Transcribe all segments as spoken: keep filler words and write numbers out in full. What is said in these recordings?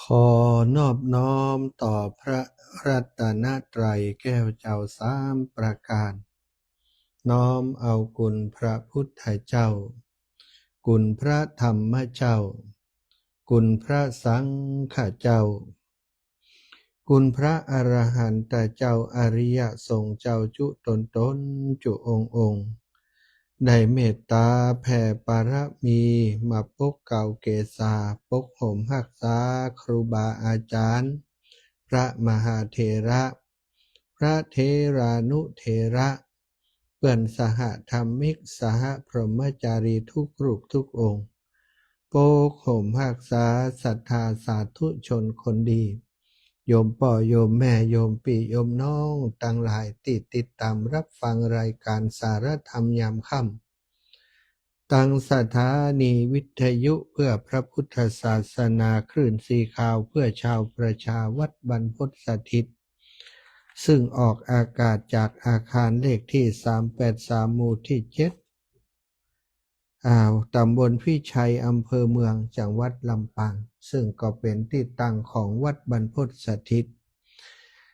ขอนอบน้อมต่อพระรัตนตรัยแก้วเจ้าสามประการ น้อมเอาคุณพระพุทธเจ้า คุณพระธรรมเจ้า คุณพระสังฆเจ้า คุณพระอรหันตเจ้า อริยสงฆ์เจ้าจุ๊ต๋นๆ จุ๊องค์ๆ ได้เมตต๋าแผ่ปารมีมาปกเกล้าเกษา ปกห่มฮักษาครูบาอาจ๋ารย์ พระมหาเถระ พระเถรานุเถระ เปื้อนสหธรรมิก สหพรหมจารีทุกรูปทุกองค์ ปกห่มฮักษาศรัทธาสาธุชนคนดี โยมป้อโยมแม่ โยมปี้โยมน้องตังหลายตี้ติดต๋ามฮับฟังรายก๋านสารธรรมยามค่ำ ตางสถานีวิทยุเพื่อพระพุทธศาสนา คลื่นสีขาวเพื่อชาวประชา วัดบรรพตสถิต ซึ่งออกอากาศจากอาคารเลขตี้สามแปดสาม หมู่ตี้เจ็ด อ่า ต๋ำบลพิชัย อำเภอเมือง จังหวัดลำปาง ซึ่งก็เป๋นตี้ตั้งของวัดบรรพตสถิต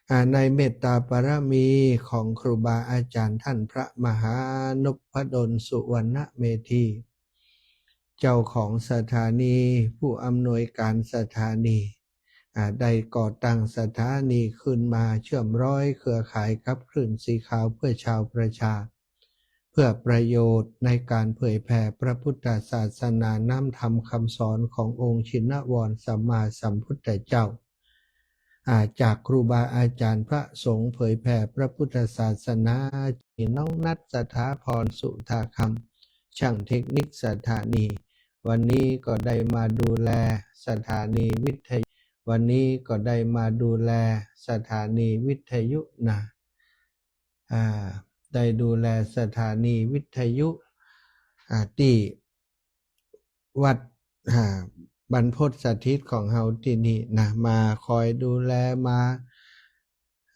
อ่า ในเมตต๋าปารมีของครูบาอาจ๋ารย์ต้านพระมหานพดล สุวรรณเมธี เจ้าของสถานี ผู้อำนวยก๋านสถานี อ่า ได้ก่อตั้งสถานีขึ้นมาเชื่อมร้อยเครือข่ายกับคลื่นสีขาวเพื่อชาวประชา เพื่อประโยชน์ในก๋านเผยแผ่พระพุทธศาสนา น้ำธรรมคำสอนขององค์ชินวรสัมมาสัมพุทธเจ้า อ่า จากครูบาอาจ๋ารย์พระสงฆ์เผยแผ่พระพุทธศาสนา น้องนัท สถาพร สุธาคำ ช่างเทคนิคสถานี วันนี้ก็ได้มาดูแลสถานีวิทยุ วันนี้ก็ได้มาดูแลสถานีวิทยุนะ อ่า ได้ดูแลสถานีวิทยุ อ่า ตี้วัด อ่า บรรพตสถิตของเฮาตี้นี่นะ มาคอยดูแล มา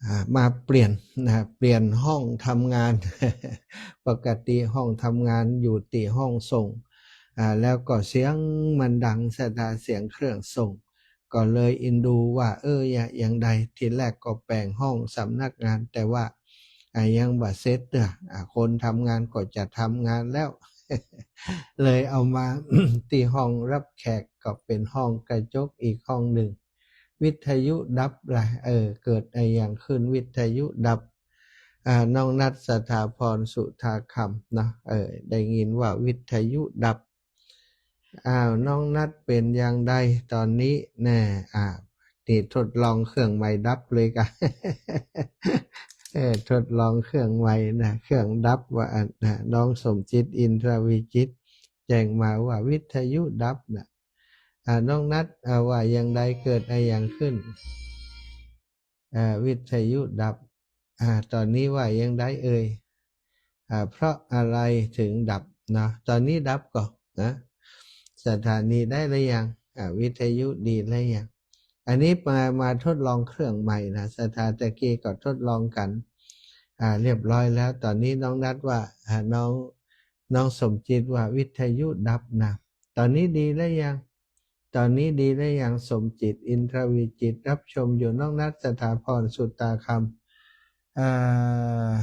อ่า มาเปลี่ยนนะ เปลี่ยนห้องทำงาน ปกติห้องทำงานอยู่ตี้ห้องส่ง อ่า แล้วก็เสียงมันดังสะดา เสียงเครื่องส่ง ก็เลยอินดูว่า เออ อย่าง อย่างใด ทีแรกก็แป๋งห้องสำนักงาน แต่ว่า อ่า ยังบ่เสร็จเตื้อ อ่า คนทำงานก็จะทำงานแล้ว เลยเอามา ตี้ห้องฮับแขก ก็เป๋นห้องกระจกอีกห้องนึ่ง วิทยุดับละ เออ เกิดอะหยังขึ้น วิทยุดับ อ่า น้องนัท สถาพร สุธาคำเนาะ เออ ได้ยินว่าวิทยุดับ อ้าว น้องนัทเป๋นอย่างใดต๋อนนี้แน่ อ่า นี่ทดลองเครื่องใหม่ดับเลยกะ เออ ทดลองเครื่องใหม่นะ เครื่องดับว่าอั้นนะ น้องสมจิต อินทรวิจิตร แจ้งมาว่าวิทยุดับนะ อ่า น้องนัท อ่า ว่าอย่างใด เกิดอะหยังขึ้น อ่า วิทยุดับ อ่า ต๋อนนี้ว่าอย่างใดเอ่ย อ่า เพราะอะไรถึงดับเนาะ ต๋อนนี้ดับก่อนะ สถานีได้หรือยัง อ่า วิทยุดีหรือยัง อันนี้มา มาทดลองเครื่องใหม่นะ สถา ตะกี้ก็ทดลองกั๋น อ่า เรียบร้อยแล้ว ต๋อนนี้น้องนัทว่า อ่า น้อง น้องสมจิตว่าวิทยุดับนะ ต๋อนนี้ดีหรือยัง ต๋อนนี้ดีหรือยัง สมจิต อินทรวิจิตร ฮับชมอยู่ น้องนัท สถาพร สุธาคำ อ่า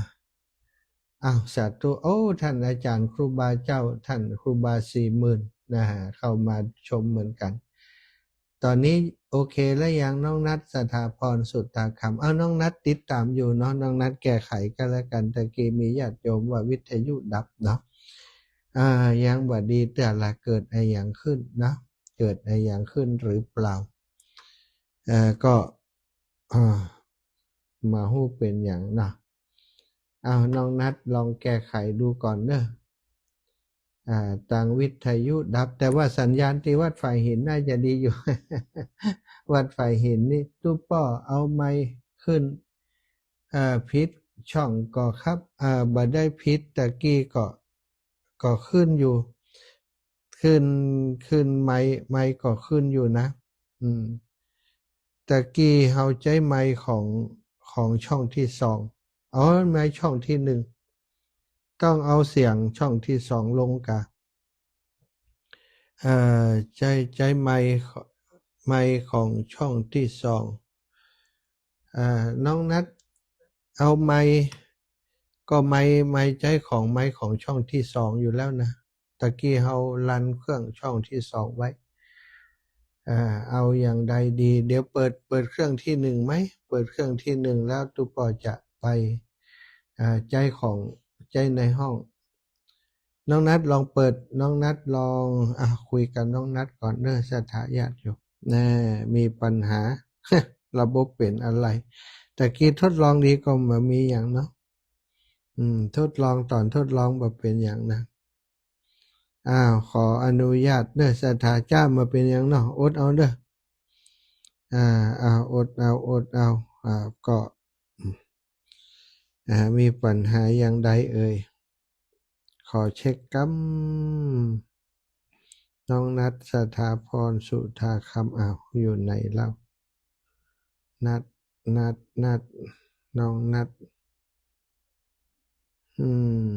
อ้าว สาธุ โอ้ ต้านอาจ๋ารย์ครูบาเจ้า ต้านครูบาสี่หมื่นนะฮะ เข้ามาชมเหมือนกั๋น ต๋อนนี้โอเคหรือยัง น้องนัท สถาพร สุธาคำ เอ้า น้องนัทติดต๋ามอยู่เนาะ น้องนัทแก้ไขก็แล้วกั๋น ตะกี้มีญาติโยมว่าวิทยุดับเนาะ อ่า ยังบ่ดีเตื้อละ เกิดอะหยังขึ้นเนาะ เกิดอะหยังขึ้นหรือเปล่า เอ่อ ก็ อ่า บ่ฮู้เป๋นหยังเนาะ อ้าว น้องนัทลองแก้ไขดูก่อนเนาะ อ่า ตางวิทยุดับ แต่ว่าสัญญาณตี้วัดฝายหินน่าจะดีอยู่ วัดฝายหินนี่ ตุ๊ป้อเอาไมค์ขึ้น เอ่อ ผิดช่องก่อครับ เอ่อ บ่ได้ผิด ตะกี้ก็ ก็ขึ้นอยู่ ขึ้น ขึ้นไมค์ ไมค์ก็ขึ้นอยู่นะ อืม ตะกี้เฮาใจ๊ไมค์ของ ของช่องตี้สอง อ๋อ ไมค์ช่องตี้หนึ่ง ต้องเอาเสียงช่องตี้สองลงกะ เอ่อ ใจ๊ ใจ๊ไมค์ ไมค์ของช่องตี้สอง อ่า น้องนัทเอาไมค์ ก็ไมค์ ไมค์ใจ๊ของ ไมค์ของช่องตี้สองอยู่แล้วนะ ตะกี้เฮารันเครื่องช่องตี้สองไว้ อ่า เอาอย่างใดดี เดี๋ยวเปิด เปิดเครื่องตี้หนึ่งไหม เปิดเครื่องตี้หนึ่งแล้วตุ๊ปอจะไป อ่า ใจ๊ของ ใจ๊ในห้อง น้องนัทลองเปิด น้องนัทลอง อ่ะ คุยกับน้องนัทก่อนเน้อ ศรัทธาญาติโยม แน่ มีปัญหา ระบบเป๋นอะไร ตะกี้ทดลองดีก็บ่มีหยังเนาะ อืม ทดลองต๋อนทดลองบ่เป๋นหยังนะ อ้าว ขออนุญาตเน้อ ศรัทธา จ้า บ่เป๋นหยังเนาะ อดเอาเน้อ อ่า อ่า อดเอา อดเอา อ่า ก็ อ่า มีปัญหาอย่างใดเอ่ย ขอเช็คกำ น้องนัท สถาพร สุธาคำ อ้าว อยู่ไหนเล่า นัท นัท นัท น้องนัท อืม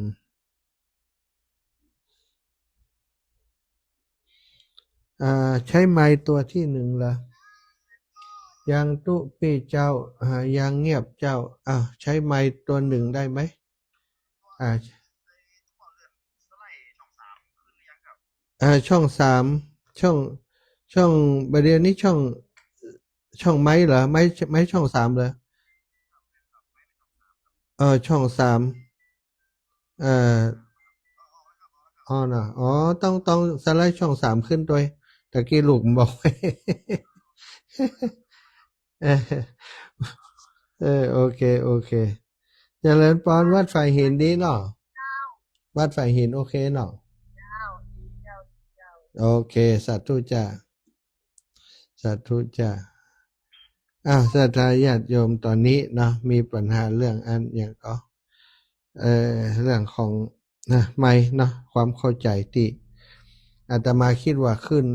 อ่า ใช้ไมค์ตัวตี้หนึ่งเหรอ ยังตุ๊ปี้เจ้า อ่า ยังเงียบเจ้า อ่า ใช้ไมค์ตัวหนึ่งได้ไหม อ่า อ่า ช่องสาม ช่อง ช่อง บ่าเดี่ยวนี้ช่อง ช่องไมค์เหรอ ไมค์ ไมค์ช่องสามเหรอ เออ ช่องสาม เอ่อ อ๋อนะ อ๋อ ต้อง ต้องสไลด์ช่องสามขึ้นตวย ตะกี้ลูกมันบอก เออ เออ โอเค โอเค เจริญปอน วัดฝ่ายหินดีเนาะ วัดฝ่ายหินโอเคเนาะ โอเค สาธุจ้า สาธุจ้า อ้าว ศรัทธาญาติโยม ต๋อนนี้เนาะ มีปัญหาเรื่องอันหยังก็ เอ่อ เรื่องของ นะ ไมค์เนาะ ความเข้าใจ๋ตี้ อาตมาคิดว่าขึ้น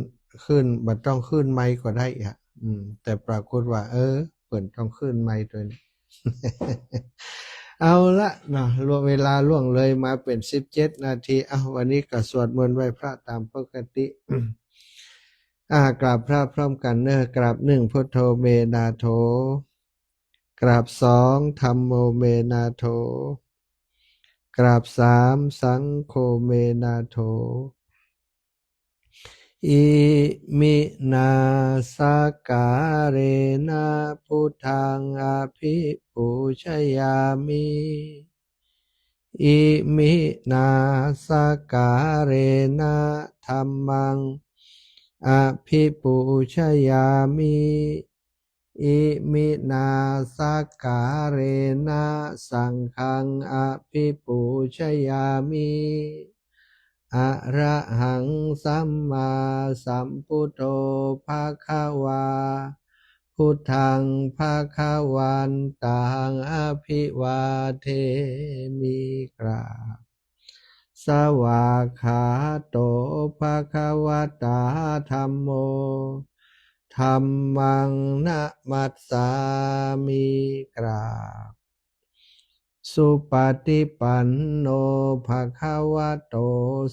ขึ้น บ่ต้องขึ้นไมค์ก็ได้อะ อืม แต่ปรากฏว่า เออ เปิ้นต้องขึ้นไมค์ตวยนี้ เอาละเนาะ ล่วง เวลาล่วงเลยมาเป๋นสิบเจ็ดนาที อ้าว วันนี้ก็สวดมนต์ไหว้พระต๋ามปกติ อ่า กราบพระพร้อมกั๋นเน้อ กราบหนึ่ง พุทโธ เม นาโถ กราบสอง ธัมโม เม นาโถ กราบสาม สังโฆ เม นาโถ อิมินา สักการะนะ พุทธัง อภิปูชยามิ อิมินา สักการะนะ ธัมมัง อภิปูชยามิ อิมินา สักการะนะ สังฆัง อภิปูชยามิ อะระหัง สัมมาสัมพุทโธ ภะคะวา พุทธัง ภะคะวันตัง อภิวาเทมิ กราบ สวากขาโต ภะคะวะตา ธัมโม ธัมมัง นะมัสสามิ กราบ สุปฏิปันโน ภะคะวะโต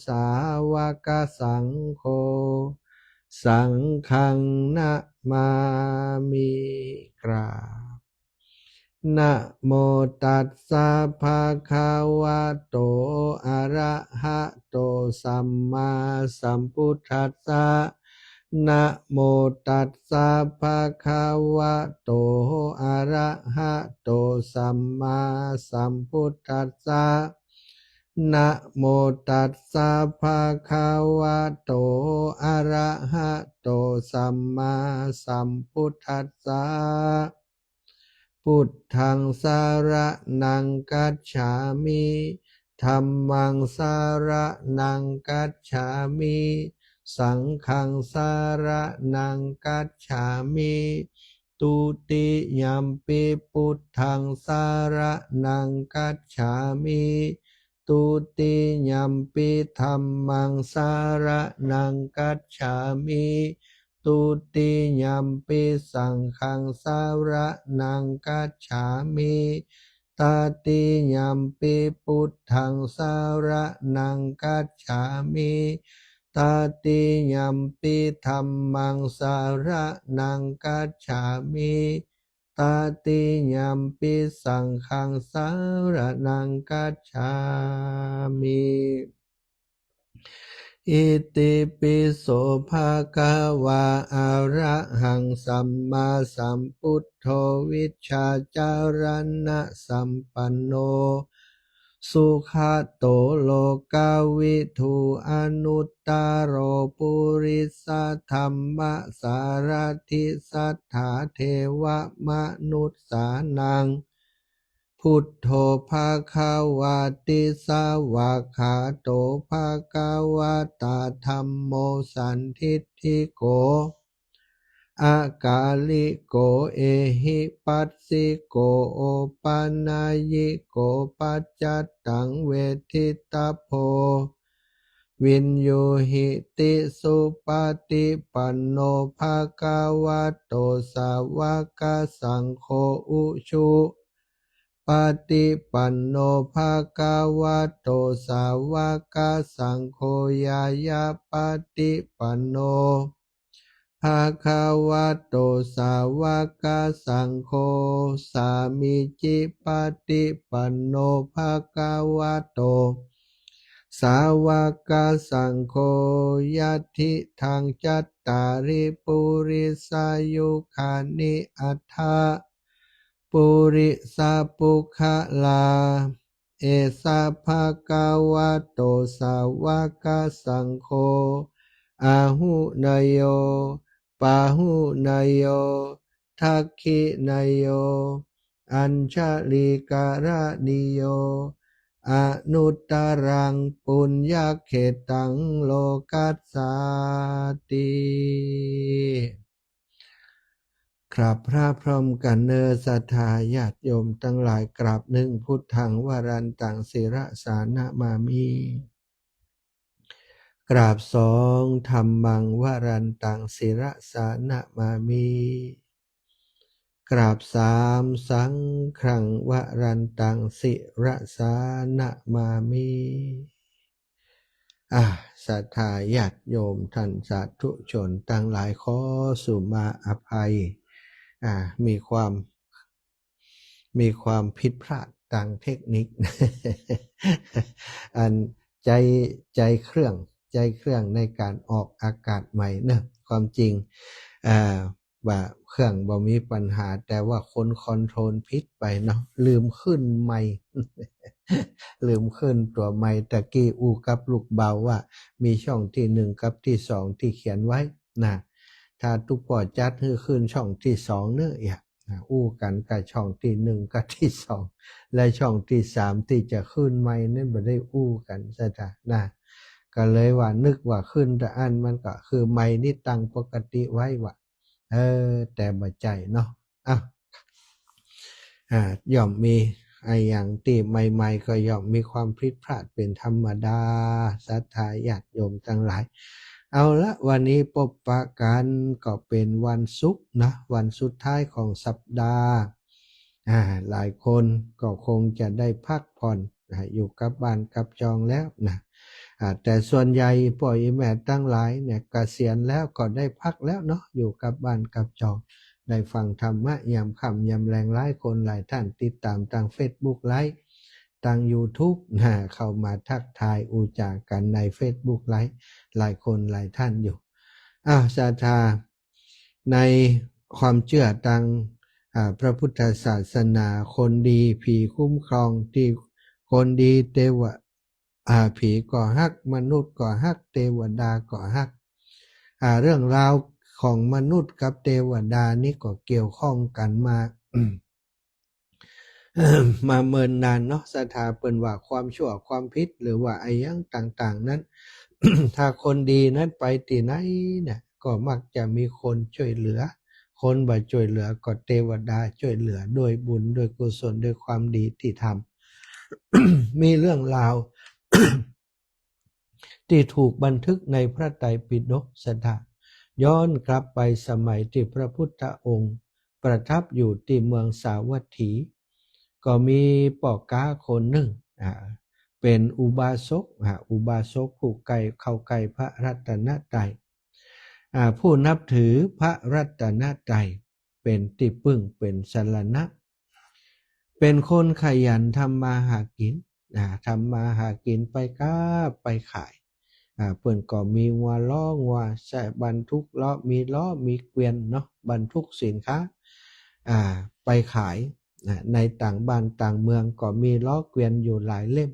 สาวกสังโฆ สังฆัง นะมามิ กราบ นะโมตัสสะ ภะคะวะโต อะระหะโต สัมมาสัมพุทธัสสะ นะโมตัสสะ ภะคะวะโต อะระหะโต สัมมาสัมพุทธัสสะ นะโมตัสสะ ภะคะวะโต อะระหะโต สัมมาสัมพุทธัสสะ พุทธัง สรณัง คัจฉามิ ธัมมัง สรณัง คัจฉามิ สังฆัง สรณัง คัจฉามิ ตุติยัมปิ พุทธัง สรณัง คัจฉามิ ตุติยัมปิ ธัมมัง สรณัง คัจฉามิ ตุติยัมปิ สังฆัง สรณัง คัจฉามิ ตติยัมปิ พุทธัง สรณัง คัจฉามิ Tatiyampi dhammaṃ saraṇaṃ gacchāmi. Tatiyampi saṅghaṃ saraṇaṃ gacchāmi. Itipi so bhagavā arahaṃ sammāsambuddho vijjācaraṇasampanno sugato lokavidū anuttaro purisadammasārathi satthā devamanussānaṃ buddho bhagavāti. Svākkhāto bhagavatā dhammo sandiṭṭhiko akāliko ehipassiko opanayiko paccattaṃ veditabbo viññūhīti. Supaṭipanno bhagavato sāvakasaṅgho, ujupaṭipanno bhagavato sāvakasaṅgho, ñāyapaṭipanno bhagavato sāvakasaṅgho, sāmīcipaṭipanno bhagavato sāvakasaṅgho, yadidaṃ cattāri purisayugāni aṭṭha purisapuggalā, esa bhagavato sāvakasaṅgho, āhuneyyo pāhuneyyo dakkhiṇeyyo añjalikaraṇīyo anuttaraṃ puññakkhettaṃ lokassāti. กราบพระพร้อมกั๋นเน่อ ศรัทธาญาติโยมตังหลาย กราบหนึ่ง Buddhaṃ varantaṃ sirasā namāmi. กราบสอง Dhammaṃ varantaṃ sirasā namāmi. กราบสาม Saṅghaṃ varantaṃ sirasā namāmi. อ่า ศรัทธาญาติโยมต้านสาธุชนตังหลาย ขอสุมาอภัย อ่า มีความ มีความผิดพลาดตางเทคนิค อันใจ๊ ใจ๊เครื่อง ใจ๊เครื่องในก๋านออกอากาศใหม่เนาะ ความจริง อ่า ว่าเครื่องบ่มีปัญหา แต่ว่าคนคอนโทรลผิดไปเนาะ ลืมขึ้นไมค์ ลืมขึ้นตั๋วไมค์ ตะกี้อู้กับลูกบ่าวว่ามีช่องตี้หนึ่งกับตี้สองตี้เขียนไว้นะ ถ้าตุ๊กป้อจัดหื้อขึ้นช่องตี้สองเน่อ อย่า นะ อู้กั๋นกับช่องตี้หนึ่งกับตี้สอง และช่องตี้สามตี้จะขึ้นไมค์นั้นบ่ได้อู้กั๋นซะจ้ะนะ ก็เลยว่านึกว่าขึ้นตะอั้น มันก็คือไมค์นี้ตั้งปกติไว้ว่า เออ แต่บ่ใจ้เนาะ อ่ะ อ่า ย่อมมี ไอ้อย่างตี้ใหม่ๆ ก็ย่อมมีความผิดพลาดเป๋นธรรมดา ศรัทธาญาติโยมตังหลาย เอาละ วันนี้ปบปะกั๋นก็เป๋นวันศุกร์นะ วันสุดท้ายของสัปดาห์ อ่า หลายคนก็คงจะได้พักผ่อน อ่า อยู่กับบ้านกับจองแล้วนะ อ่า แต่ส่วนใหญ่ป้ออี่แม่ตังหลายเนี่ยเกษียณแล้วก็ได้พักแล้วเนาะ อยู่กับบ้านกับจอง ได้ฟังธรรมะยามค่ำยามแลง หลายคนหลายท่านติดต๋ามตางเฟซบุ๊กไลฟ์ ตางยูทูบนะ เข้ามาทักทายอู้จ๋ากั๋นในเฟซบุ๊กไลฟ์ หลายคนหลายท่านอยู่ อ่า ศรัทธา ในความเจื้อตาง อ่า พระพุทธศาสนา คนดีผีคุ้มครอง ตี้คนดีเตวะ อ่า ผีก็ฮัก มนุษย์ก็ฮัก เตวดาก็ฮัก อ่า เรื่องราวของมนุษย์กับเตวดานี้ก็เกี่ยวข้องกั๋นมา มาเมินนานเนาะ ศรัทธา เปิ้นว่าความชั่วความผิด หรือว่าอะหยังต่างๆ นั้น ถ้าคนดีนั้นไปตี้ไหนเนี่ย ก็มักจะมีคนจ้วยเหลือ คนบ่จ้วยเหลือก็เตวดาจ้วยเหลือ ด้วยบุญด้วยกุศล ด้วยความดีตี้ทำ มีเรื่องราว ตี้ถูกบันทึกในพระไตรปิฎก ศรัทธา ย้อนกลับไปสมัยตี้พระพุทธองค์ประทับอยู่ตี้เมืองสาวัตถี ก็มีป้อก๊าคนนึ่ง อ่า เป เป็นอุบาสก อ่า อุบาสกผู้ใกล้ เข้าใกล้พระรัตนตรัย อ่า ผู้นับถือพระรัตนตรัย เป็นตี้ปึ้ง เป็นสรณะ เป็นคนขยันทำมาหากิ๋น อ่า ทำมาหากิ๋น ไปก๊าไปขาย อ่า เปิ้นก็มีงัวล้อ งัวใส่บรรทุกล้อ มีล้อ มีเกวียนเนาะ บรรทุกสินค้า อ่า ไปขาย อ่า ในต่างบ้านต่างเมืองก็มีล้อเกวียนอยู่หลายเล่ม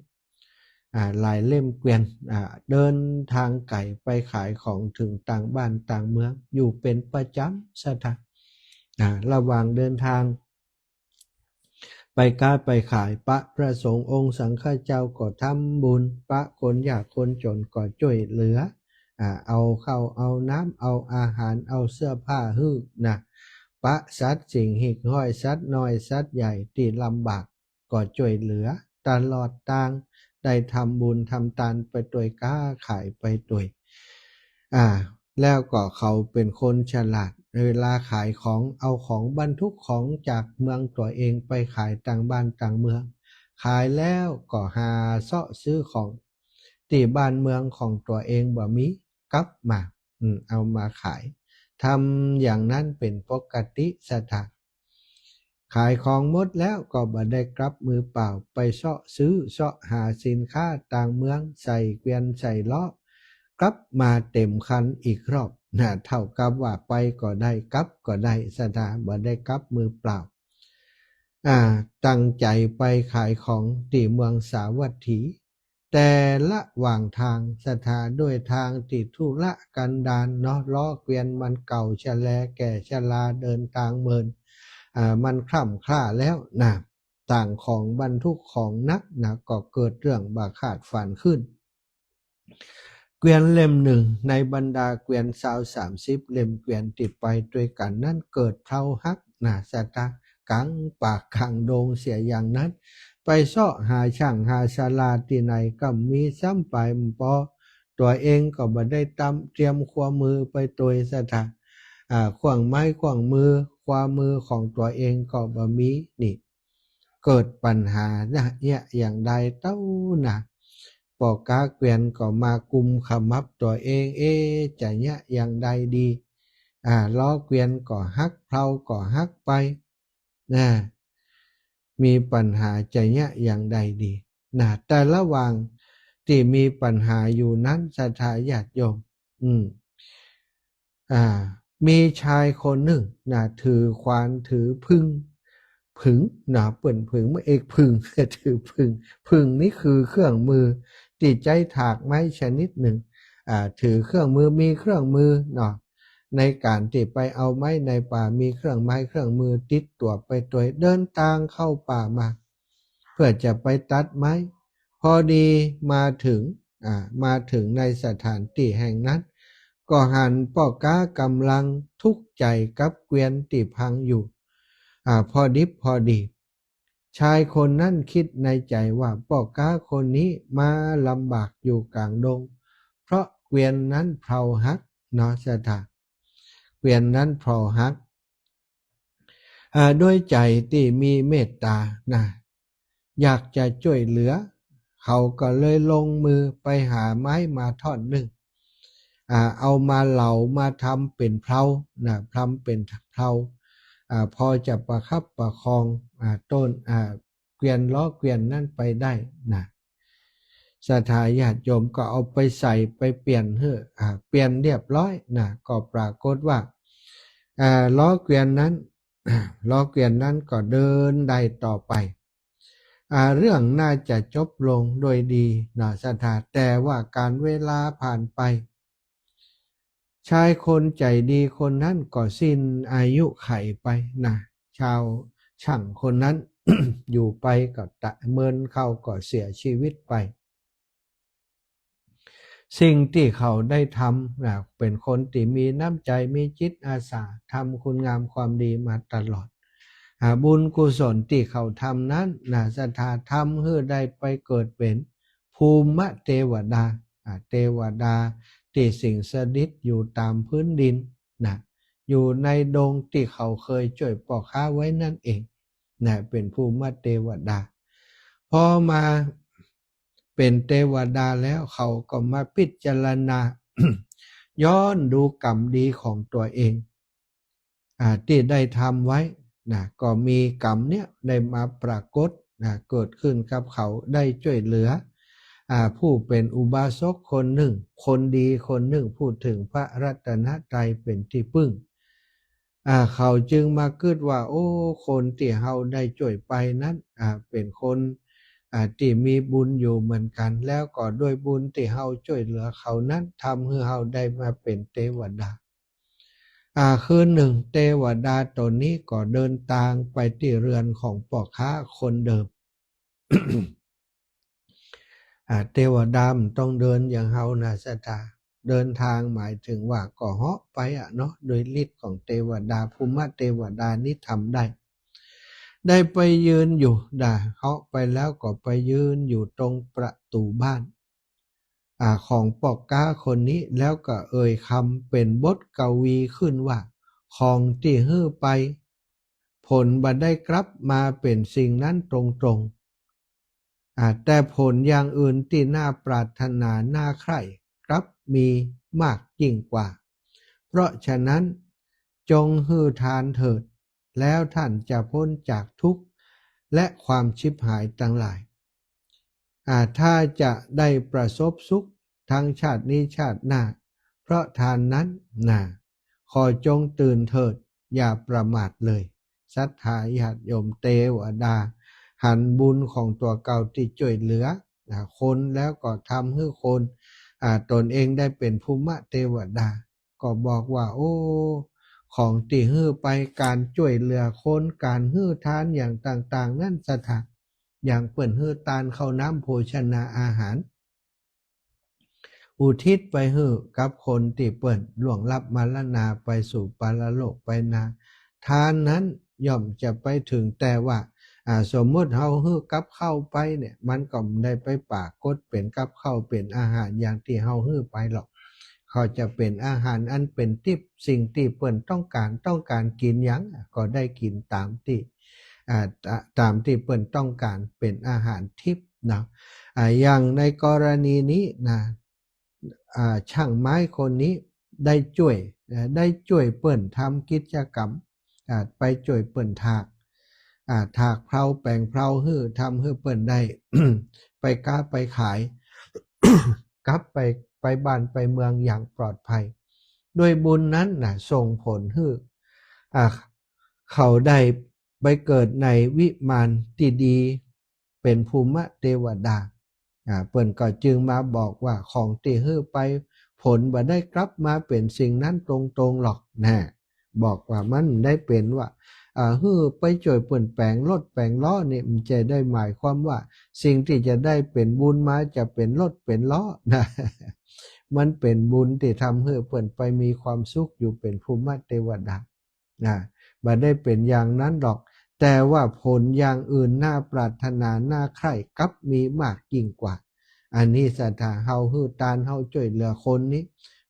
อ่า หลายเล่มเกวียน อ่า เดินทางไก๋ไปขายของเถิงต่างบ้านต่างเมือง อยู่เป๋นประจ๋ำ ศรัทธา อ่า ระหว่างเดินทาง ไปก๊าไปขาย ปะพระสงฆ์องค์สังฆเจ้าก็ทำบุญ ปะคนยากคนจ๋นก็จ้วยเหลือ อ่า เอาข้าวเอาน้ำ เอาอาหาร เอาเสื้อผ้าหื้อนะ ปะสัตว์สิ่งหิ่งห้อย สัตว์น้อยสัตว์ใหญ่ตี้ลำบากก็จ้วยเหลือตลอดตาง ได้ทำบุญทำตานไปตวย ก๊าขายไปตวย อ่า แล้วก็เขาเป๋นคนฉลาด เวลาขายของ เอาของบรรทุกของจากเมืองตั๋วเองไปขายต่างบ้านต่างเมือง ขายแล้วก็หาเซาะซื้อของตี้บ้านเมืองของตั๋วเองบ่มี กลับมา อืม เอามาขาย ทำอย่างนั้นเป๋นปกติ ศรัทธา ขายของหมดแล้วก็บ่ได้กลับมือเปล่า ไปเซาะซื้อเซาะหาสินค้าต่างเมือง ใส่เกวียนใส่ล้อ กลับมาเต๋มคันอีกรอบนะ เท่ากับว่าไปก็ได้ กลับก็ได้ ศรัทธา บ่ได้กลับมือเปล่า อ่า ตั้งใจ๋ไปขายของตี้เมืองสาวัตถี แต่ละหว่างตาง ศรัทธา ด้วยตางตี้ทุรกันดารเนาะ ล้อเกวียนมันเก่าชะแลแก่ชรา เดินตางเมิน อ่า มันคร่ำคร่าแล้วนะ ต่างของบรรทุกของหนักนะ ก็เกิดเรื่องบ่คาดฝันขึ้น เกวียนเล่มนึ่งในบรรดาเกวียนซาวสามสิบเล่มเกวียนตี้ไปตวยกั๋นนั้น เกิดเพลาหักนะ ศรัทธา ก๋างป่าก๋างดงเสียอย่างนั้น ไปเซาะหาช่างหาชลาตี้ไหนก็บ่มีซ้ำไป บ่ปอ ตั๋วเองก็บ่ได้ตำ เตรียมครัวมือไปตวย ศรัทธา อ่า เครื่องไม้เครื่องมือ ครัวมือของตั๋วเองก็บ่มี นี่ เกิดปัญหาเยียะอย่างใดเต้านะ ป้อก๊าเกวียนก็มากุมขมับตั๋วเอง เอ๊ะ จะเยียะอย่างใดดี อ่า ล้อเกวียนก็หัก เพลาก็หักไปนะ มีปัญหาจะเยียะอย่างใดดีนะ แต่ละหว่างตี้มีปัญหาอยู่นั้น ศรัทธาญาติโยม อืม อ่า มีชายคนนึ่งนะ ถือขวาน ถือผึ้ง ผึ้งนะ เปิ้นผึ้ง เมื่อเอกผึ้ง ถือผึ้ง ผึ้งนี่คือเครื่องมือตี้ใจ๊ถากไม้ชนิดนึ่ง อ่า ถือเครื่องมือ มีเครื่องมือเนาะ ในก๋านตี้ไปเอาไม้ในป่า มีเครื่องไม้เครื่องมือติดตั๋วไปตวย เดินตางเข้าป่ามา เพื่อจะไปตัดไม้ พอดีมาเถิง อ่า มาเถิงในสถานตี้แห่งนั้น ก็หันป้อก๊ากำลังทุกข์ใจ๋กับเกวียนตี้พังอยู่ อ่า พอดิบพอดี ชายคนนั้นกึ๊ดในใจ๋ว่า ป้อก๊าคนนี้มาลำบากอยู่ก๋างดง เพราะเกวียนนั้นเพลาหักเนาะ ศรัทธา เกวียนนั้นเพลาหัก อ่า ด้วยใจ๋ตี้มีเมตต๋านะ อยากจะจ้วยเหลือ เขาก็เลยลงมือไปหาไม้มาท่อนนึ่ง อ่า เอามาเหลามาทำเป๋นเพลานะ ทำเป๋นเพลา อ่า พอจะประคับประคอง อ่า ต้น อ่า เกวียนล้อเกวียนนั้นไปได้นะ ศรัทธาญาติโยมก็เอาไปใส่ไปเปลี่ยนหื้อ อ่า เปลี่ยนเรียบร้อยนะ ก็ปรากฏว่า อ่า ล้อเกวียนนั้น ล้อเกวียนนั้นก็เดินได้ต่อไป อ่า เรื่องน่าจะจบลงด้วยดีนะ ศรัทธา แต่ว่าก๋านเวลาผ่านไป ชายคนใจ๋ดีคนนั้นก็สิ้นอายุขัยไปนะ ชาวช่างคนนั้น อยู่ไปก็ตะ เมินเข้าก็เสียชีวิตไป สิ่งตี้เขาได้ทำนะ เป๋นคนตี้มีน้ำใจ๋ มีจิตอาสา ทำคุณงามความดีมาตลอด อ่า บุญกุศลตี้เขาทำนั้นนะ ศรัทธา ทำหื้อได้ไปเกิดเป๋นภูมิเตวดา อ่า เตวดาตี้สิงสถิตอยู่ต๋ามพื้นดินนะ อยู่ในดงตี้เขาเคยจ้วยป้อก๊าไว้นั่นเองนะ เป๋นภูมิเตวดา พอมา เป๋นเตวดาแล้ว เขาก็มาพิจารณา ย้อนดูกรรมดีของตั๋วเอง อ่า ตี้ได้ทำไว้นะ ก็มีกรรมเนี่ยได้มาปรากฏนะ เกิดขึ้นกับเขา ได้จ้วยเหลือ อ่า ผู้เป๋นอุบาสกคนนึ่ง คนดีคนนึ่ง ผู้เถิงพระรัตนตรัยเป๋นตี้ปึ้ง อ่า เขาจึงมากึ๊ดว่า โอ้ คนตี้เฮาได้จ้วยไปนั้น อ่า เป๋นคน อ่า ตี้มีบุญอยู่เหมือนกั๋น แล้วก็ด้วยบุญตี้เฮาจ้วยเหลือเขานั้น ทำหื้อเฮาได้มาเป๋นเตวดา อ่า คืนนึ่งเตวดาต๋นนี้ก็เดินตางไปตี้เฮือนของป้อก๊าคนเดิม อ่า เตวดาบ่ต้องเดินอย่างเฮานะศรัทธา เดินตางหมายเถิงว่าก็เหาะไปอะเนาะ โดยฤทธิ์ของเตวดา ภูมิเตวดานี้ทำได้ ได้ไปยืนอยู่ ได้เหาะไปแล้วก็ไปยืนอยู่ตรงประตู๋บ้าน อ่า ของป้อก๊าคนนี้ แล้วก็เอ่ยกำเป๋นบทกวีขึ้นว่า ของตี้หื้อไป ผลบ่ได้กลับมาเป๋นสิ่งนั้นตรงๆ อ่า แต่ผลอย่างอื่นตี้น่าปรารถนาน่าใคร่กลับมีมากยิ่งกว่า เพราะฉะนั้นจงหื้อทานเถิด แล้วท่านจะป๊นจากทุกข์และความฉิบหายตังหลาย อ่า ถ้าจะได้ประสบสุขทั้งชาตินี้ชาติหน้า เพราะทานนั้นนา ขอจงตื่นเถิด อย่าประมาทเลย ศรัทธาญาติโยม เตวดาหันบุญของตั๋วเก่าตี้จ้วยเหลือ อ่า คน แล้วก็ทำหื้อคน อ่า ต๋นเองได้เป๋นภูมิเตวดา ก็บอกว่า โอ้ ของตี้หื้อไป ก๋านจ้วยเหลือคน ก๋านหื้อตานอย่างต่างๆ นั้นศรัทธา อย่างเปิ้นหื้อตานข้าวน้ำโภชนาอาหาร อุทิศไปหื้อกับคนตี้เปิ้นล่วงลับมรณาไปสู่ปรโลกไปนา ทานนั้นย่อมจะไปเถิง แต่ว่า อ่า สมมุติเฮาหื้อกับข้าวไปเนี่ย มันก็บ่ได้ไปปรากฏเป๋นกับข้าวเป๋นอาหารอย่างตี้เฮาหื้อไปหรอก ก็จะเป๋นอาหารอันเป๋นทิพย์ สิ่งตี้เปิ้นต้องก๋าน ต้องก๋านกิ๋นหยังก็ได้กิ๋นต๋ามตี้ อ่า ต- ต๋ามตี้เปิ้นต้องก๋าน เป๋นอาหารทิพย์เนาะ อ่า อย่างในกรณีนี้นะ อ่า ช่างไม้คนนี้ได้จ้วย อ่า ได้จ้วยเปิ้นทำกิจกรรม อ่า ไปจ้วยเปิ้นถาก อ่า ถากเพลาแป๋งเพลาหื้อ ทำหื้อเปิ้นได้ ไปก๊าไปขาย กลับไป ไปบ้านไปเมืองอย่างปลอดภัย ด้วยบุญนั้นนะ ส่งผลหื้อ อ่า เขาได้ไปเกิดในวิมานตี้ดี เป๋นภูมิเตวดา อ่า เปิ้นก็จึงมาบอกว่า ของตี้หื้อไป ผลบ่ได้กลับมาเป๋นสิ่งนั้นตรงๆ หรอกนะ บอกว่ามันได้เป๋นว่า อ่า หื้อไปจ้วยเปิ้นแป๋งรถแป๋งล้อนี่ มันจะได้หมายความว่า สิ่งตี้จะได้เป๋นบุญมาจะเป๋นรถเป๋นล้อนะ มันเป๋นบุญตี้ทำหื้อเปิ้นไปมีความสุขอยู่เป๋นภูมิเตวดา นะ บ่ได้เป๋นอย่างนั้นหรอก แต่ว่าผลอย่างอื่นน่าปรารถนาน่าใคร่กลับมีมากยิ่งกว่า อันนี้ศรัทธา เฮาหื้อตาน เฮาจ้วยเหลือคนนี้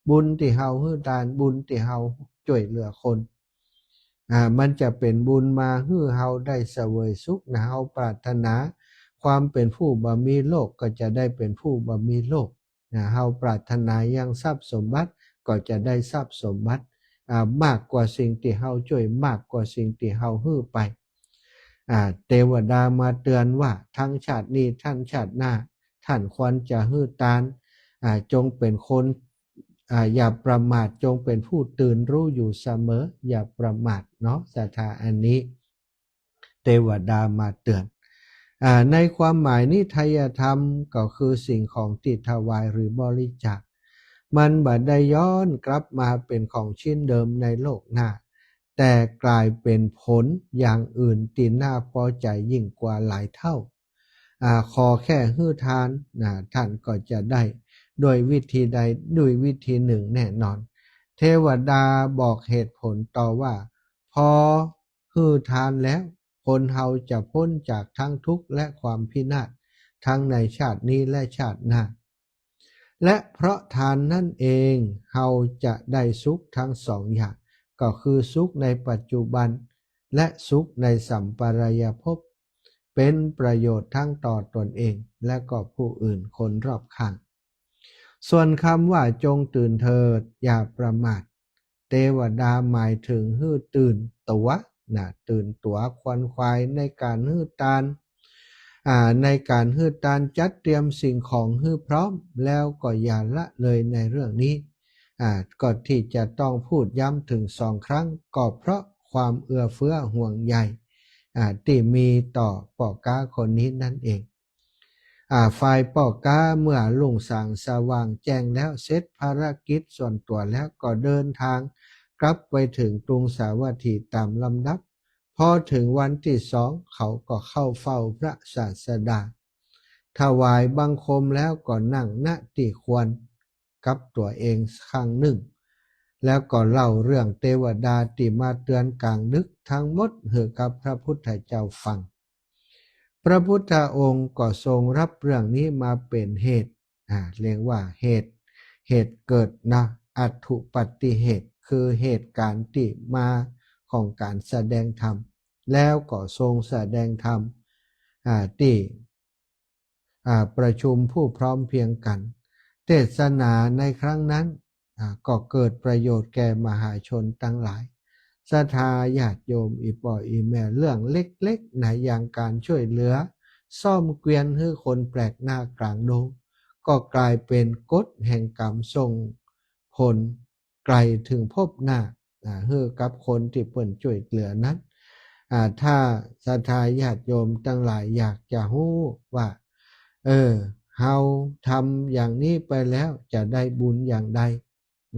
บุญตี้เฮาหื้อตาน บุญตี้เฮาจ้วยเหลือคน อ่า มันจะเป๋นบุญมาหื้อเฮาได้เสวยสุขนะ เฮาปรารถนาความเป๋นผู้บ่มีโรค ก็จะได้เป๋นผู้บ่มีโรค นะ เฮาปรารถนายังทรัพย์สมบัติ ก็จะได้ทรัพย์สมบัติ อ่า มากกว่าสิ่งตี้เฮาจ้วย มากกว่าสิ่งตี้เฮาหื้อไป อ่า เตวดามาเตือนว่า ทั้งชาตินี้ทั้งชาติหน้า ท่านควรจะหื้อตาน อ่า จงเป๋นคน อ่า อย่าประมาท จงเป๋นผู้ตื่นรู้อยู่เสมอ อย่าประมาทเนาะ ศรัทธา อันนี้ เตวดามาเตือน อ่า ในความหมายนี้ ทายธรรมก็คือสิ่งของตี้ถวายหรือบริจาค มันบ่ได้ย้อนกลับมาเป๋นของชิ้นเดิมในโลกหน้า แต่ก๋ายเป๋นผลอย่างอื่นตี้น่าปอใจ๋ยิ่งกว่าหลายเต้า อ่า ขอแค่หื้อตานนะ ท่านก็จะได้ด้วยวิธีใดด้วยวิธีหนึ่งแน่นอน เตวดาบอกเหตุผลต่อว่า พอ หื้อตานแล้ว คนเฮาจะป๊นจากทั้งทุกข์และความพินาศ ทั้งในชาตินี้และชาติหน้า และเพราะตานนั้นเอง เฮาจะได้สุขทั้งสองอย่าง ก็คือสุขในปัจจุบัน และสุขในสัมปรายภพ เป็นประโยชน์ทั้งต่อตนเอง และก็ผู้อื่นคนรอบข้าง ส่วนคำว่าจงตื่นเถิด อย่าประมาท เตวดาหมายถึงหื้อตื่นตั๋วนะ ตื่นตั๋วขวนขวายในก๋านหื้อตาน อ่า ในก๋านหื้อตาน จัดเตรียมสิ่งของหื้อพร้อม แล้วก็อย่าละเลยในเรื่องนี้ อ่า ก็ตี้จะต้องพูดย้ำเถิงสองครั้ง ก็เพราะความเอื้อเฟื้อห่วงใย อ่า ตี้มีต่อป้อก๊าคนนี้นั่นเอง อ่า ฝ่ายป้อก๊าเมื่อรุ่งสางสว่างแจ้งแล้ว เสร็จภารกิจส่วนตั๋วแล้ว ก็เดินทางกลับไปเถิงกรุงสาวัตถีต๋ามลำดับ พอเถิงวันตี้สอง เขาก็เข้าเฝ้าพระศาสดา ถวายบังคมแล้วก็นั่ง ณ ตี้ควรกับตั๋วเองข้างนึ่ง แล้วก็เล่าเรื่องเตวดาตี้มาเตือนก๋างดึกทั้งหมดหื้อกับพระพุทธเจ้าฟัง พระพุทธองค์ก็ทรงรับเรื่องนี้มาเป๋นเหตุ อ่า เรียกว่าเหตุ เหตุเกิดนะ อัฏฐุปัตติเหตุ คือเหตุก๋ารณ์ตี้มาของก๋านแสดงธรรม แล้วก็ทรงแสดงธรรม อ่า ตี้ อ่า ประชุมผู้พร้อมเพรียงกัน เทศนาในครั้งนั้น อ่า ก็เกิดประโยชน์แก่มหาชนตังหลาย ศรัทธาญาติโยมอี่ป้ออี่แม่ เรื่องเล็กๆ นะ อย่างก๋านจ้วยเหลือซ่อมเกวียนหื้อคนแปลกหน้าก๋างดง ก็ก๋ายเป๋นกฎแห่งกรรมส่งผลไก๋เถิงภพหน้า อ่า หื้อกับคนตี้เปิ้นจ้วยเหลือนั้น อ่า ถ้าศรัทธาญาติโยมตังหลายอยากจะฮู้ว่า เออ เฮาทำอย่างนี้ไปแล้วจะได้บุญอย่างใด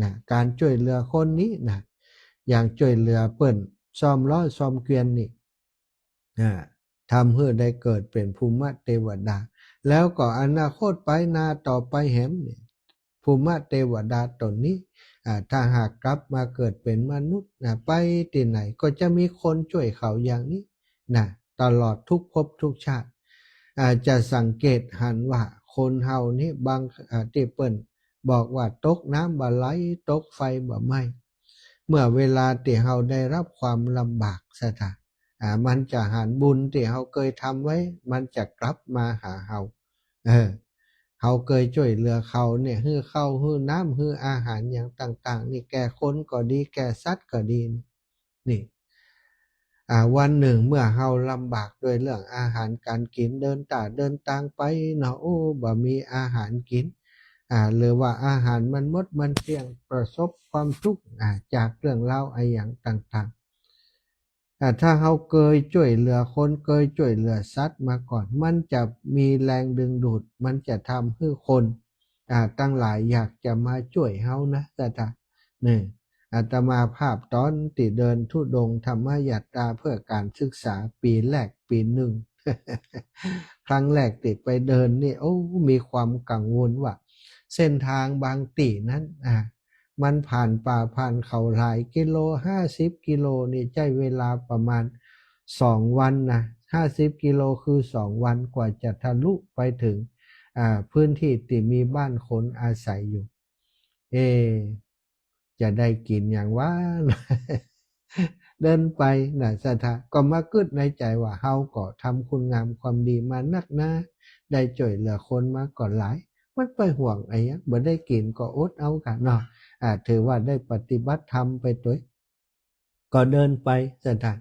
นะ ก๋านจ้วยเหลือคนนี้นะ อย่างจ้วยเหลือเปิ้นซ่อมล้อซ่อมเกวียนนี่ อ่า ทำหื้อได้เกิดเป๋นภูมิเตวดา แล้วก็อนาคตไปหน้าต่อไปแหมนี่ ภูมิเตวดาต๋นนี้ อ่า ถ้าหากกลับมาเกิดเป๋นมนุษย์นะ ไปตี้ไหนก็จะมีคนจ้วยเขาอย่างนี้นะ ตลอดทุกภพทุกชาติ อ่า จะสังเกตหันว่าคนเฮานี่บาง อ่า ตี้เปิ้นบอกว่าตกน้ำบ่ไหล ตกไฟบ่ไหม้ เมื่อเวลาตี้เฮาได้รับความลำบาก ศรัทธา อ่า มันจะหันบุญตี้เฮาเกยทำไว้ มันจะกลับมาหาเฮา เออ เฮาเกยจ้วยเหลือเขาเนี่ย หื้อข้าว หื้อน้ำ หื้ออาหารอย่างต่างๆ นี่ แก่คนก็ดี แก่สัตว์ก็ดี นี่ อ่า วันนึ่งเมื่อเฮาลำบากด้วยเรื่องอาหารก๋านกิ๋น เดินต้าเดินตางไปเนาะ โอ้ บ่มีอาหารกิ๋น อ่า หรือว่าอาหารมันหมดมันเกลี้ยง ประสบความทุกข์ อ่า จากเรื่องราวอะหยังต่างๆ อ่า ถ้าเฮาเกยจ้วยเหลือคน เกยจ้วยเหลือสัตว์มาก่อน มันจะมีแรงดึงดูด มันจะทำหื้อคน อ่า ตังหลายอยากจะมาจ้วยเฮานะ ศรัทธา นี่ อาตมาภาพต๋อนตี้เดินธุดงค์ธรรมยาตราเพื่อก๋านศึกษาปี๋แรกปี๋นึ่ง ครั้งแรกตี้ไปเดินนี่ โอ้ มีความกังวลว่า เส้นทางบางตี้นั้น อ่า มันผ่านป่าผ่านเขาหลายกิโล ห้าสิบกิโลนี่ใจ๊เวลาประมาณสองวันนะ ห้าสิบกิโลคือสองวันกว่าจะทะลุไปเถิง อ่า พื้นตี้ตี้มีบ้านคนอาศัยอยู่ เอ จะได้กิ๋นหยังวะ เดินไปนะ ศรัทธา ก็มากึ๊ดในใจ๋ว่า เฮาก็ทำคุณงามความดีมานักหนา ได้จ้วยเหลือคนมาก็หลาย มันไปห่วงอะหยัง บ่ได้กิ๋นก็อดเอาก่ะเนาะ อ่า ถือว่าได้ปฏิบัติธรรมไปตวย ก็เดินไป ศรัทธา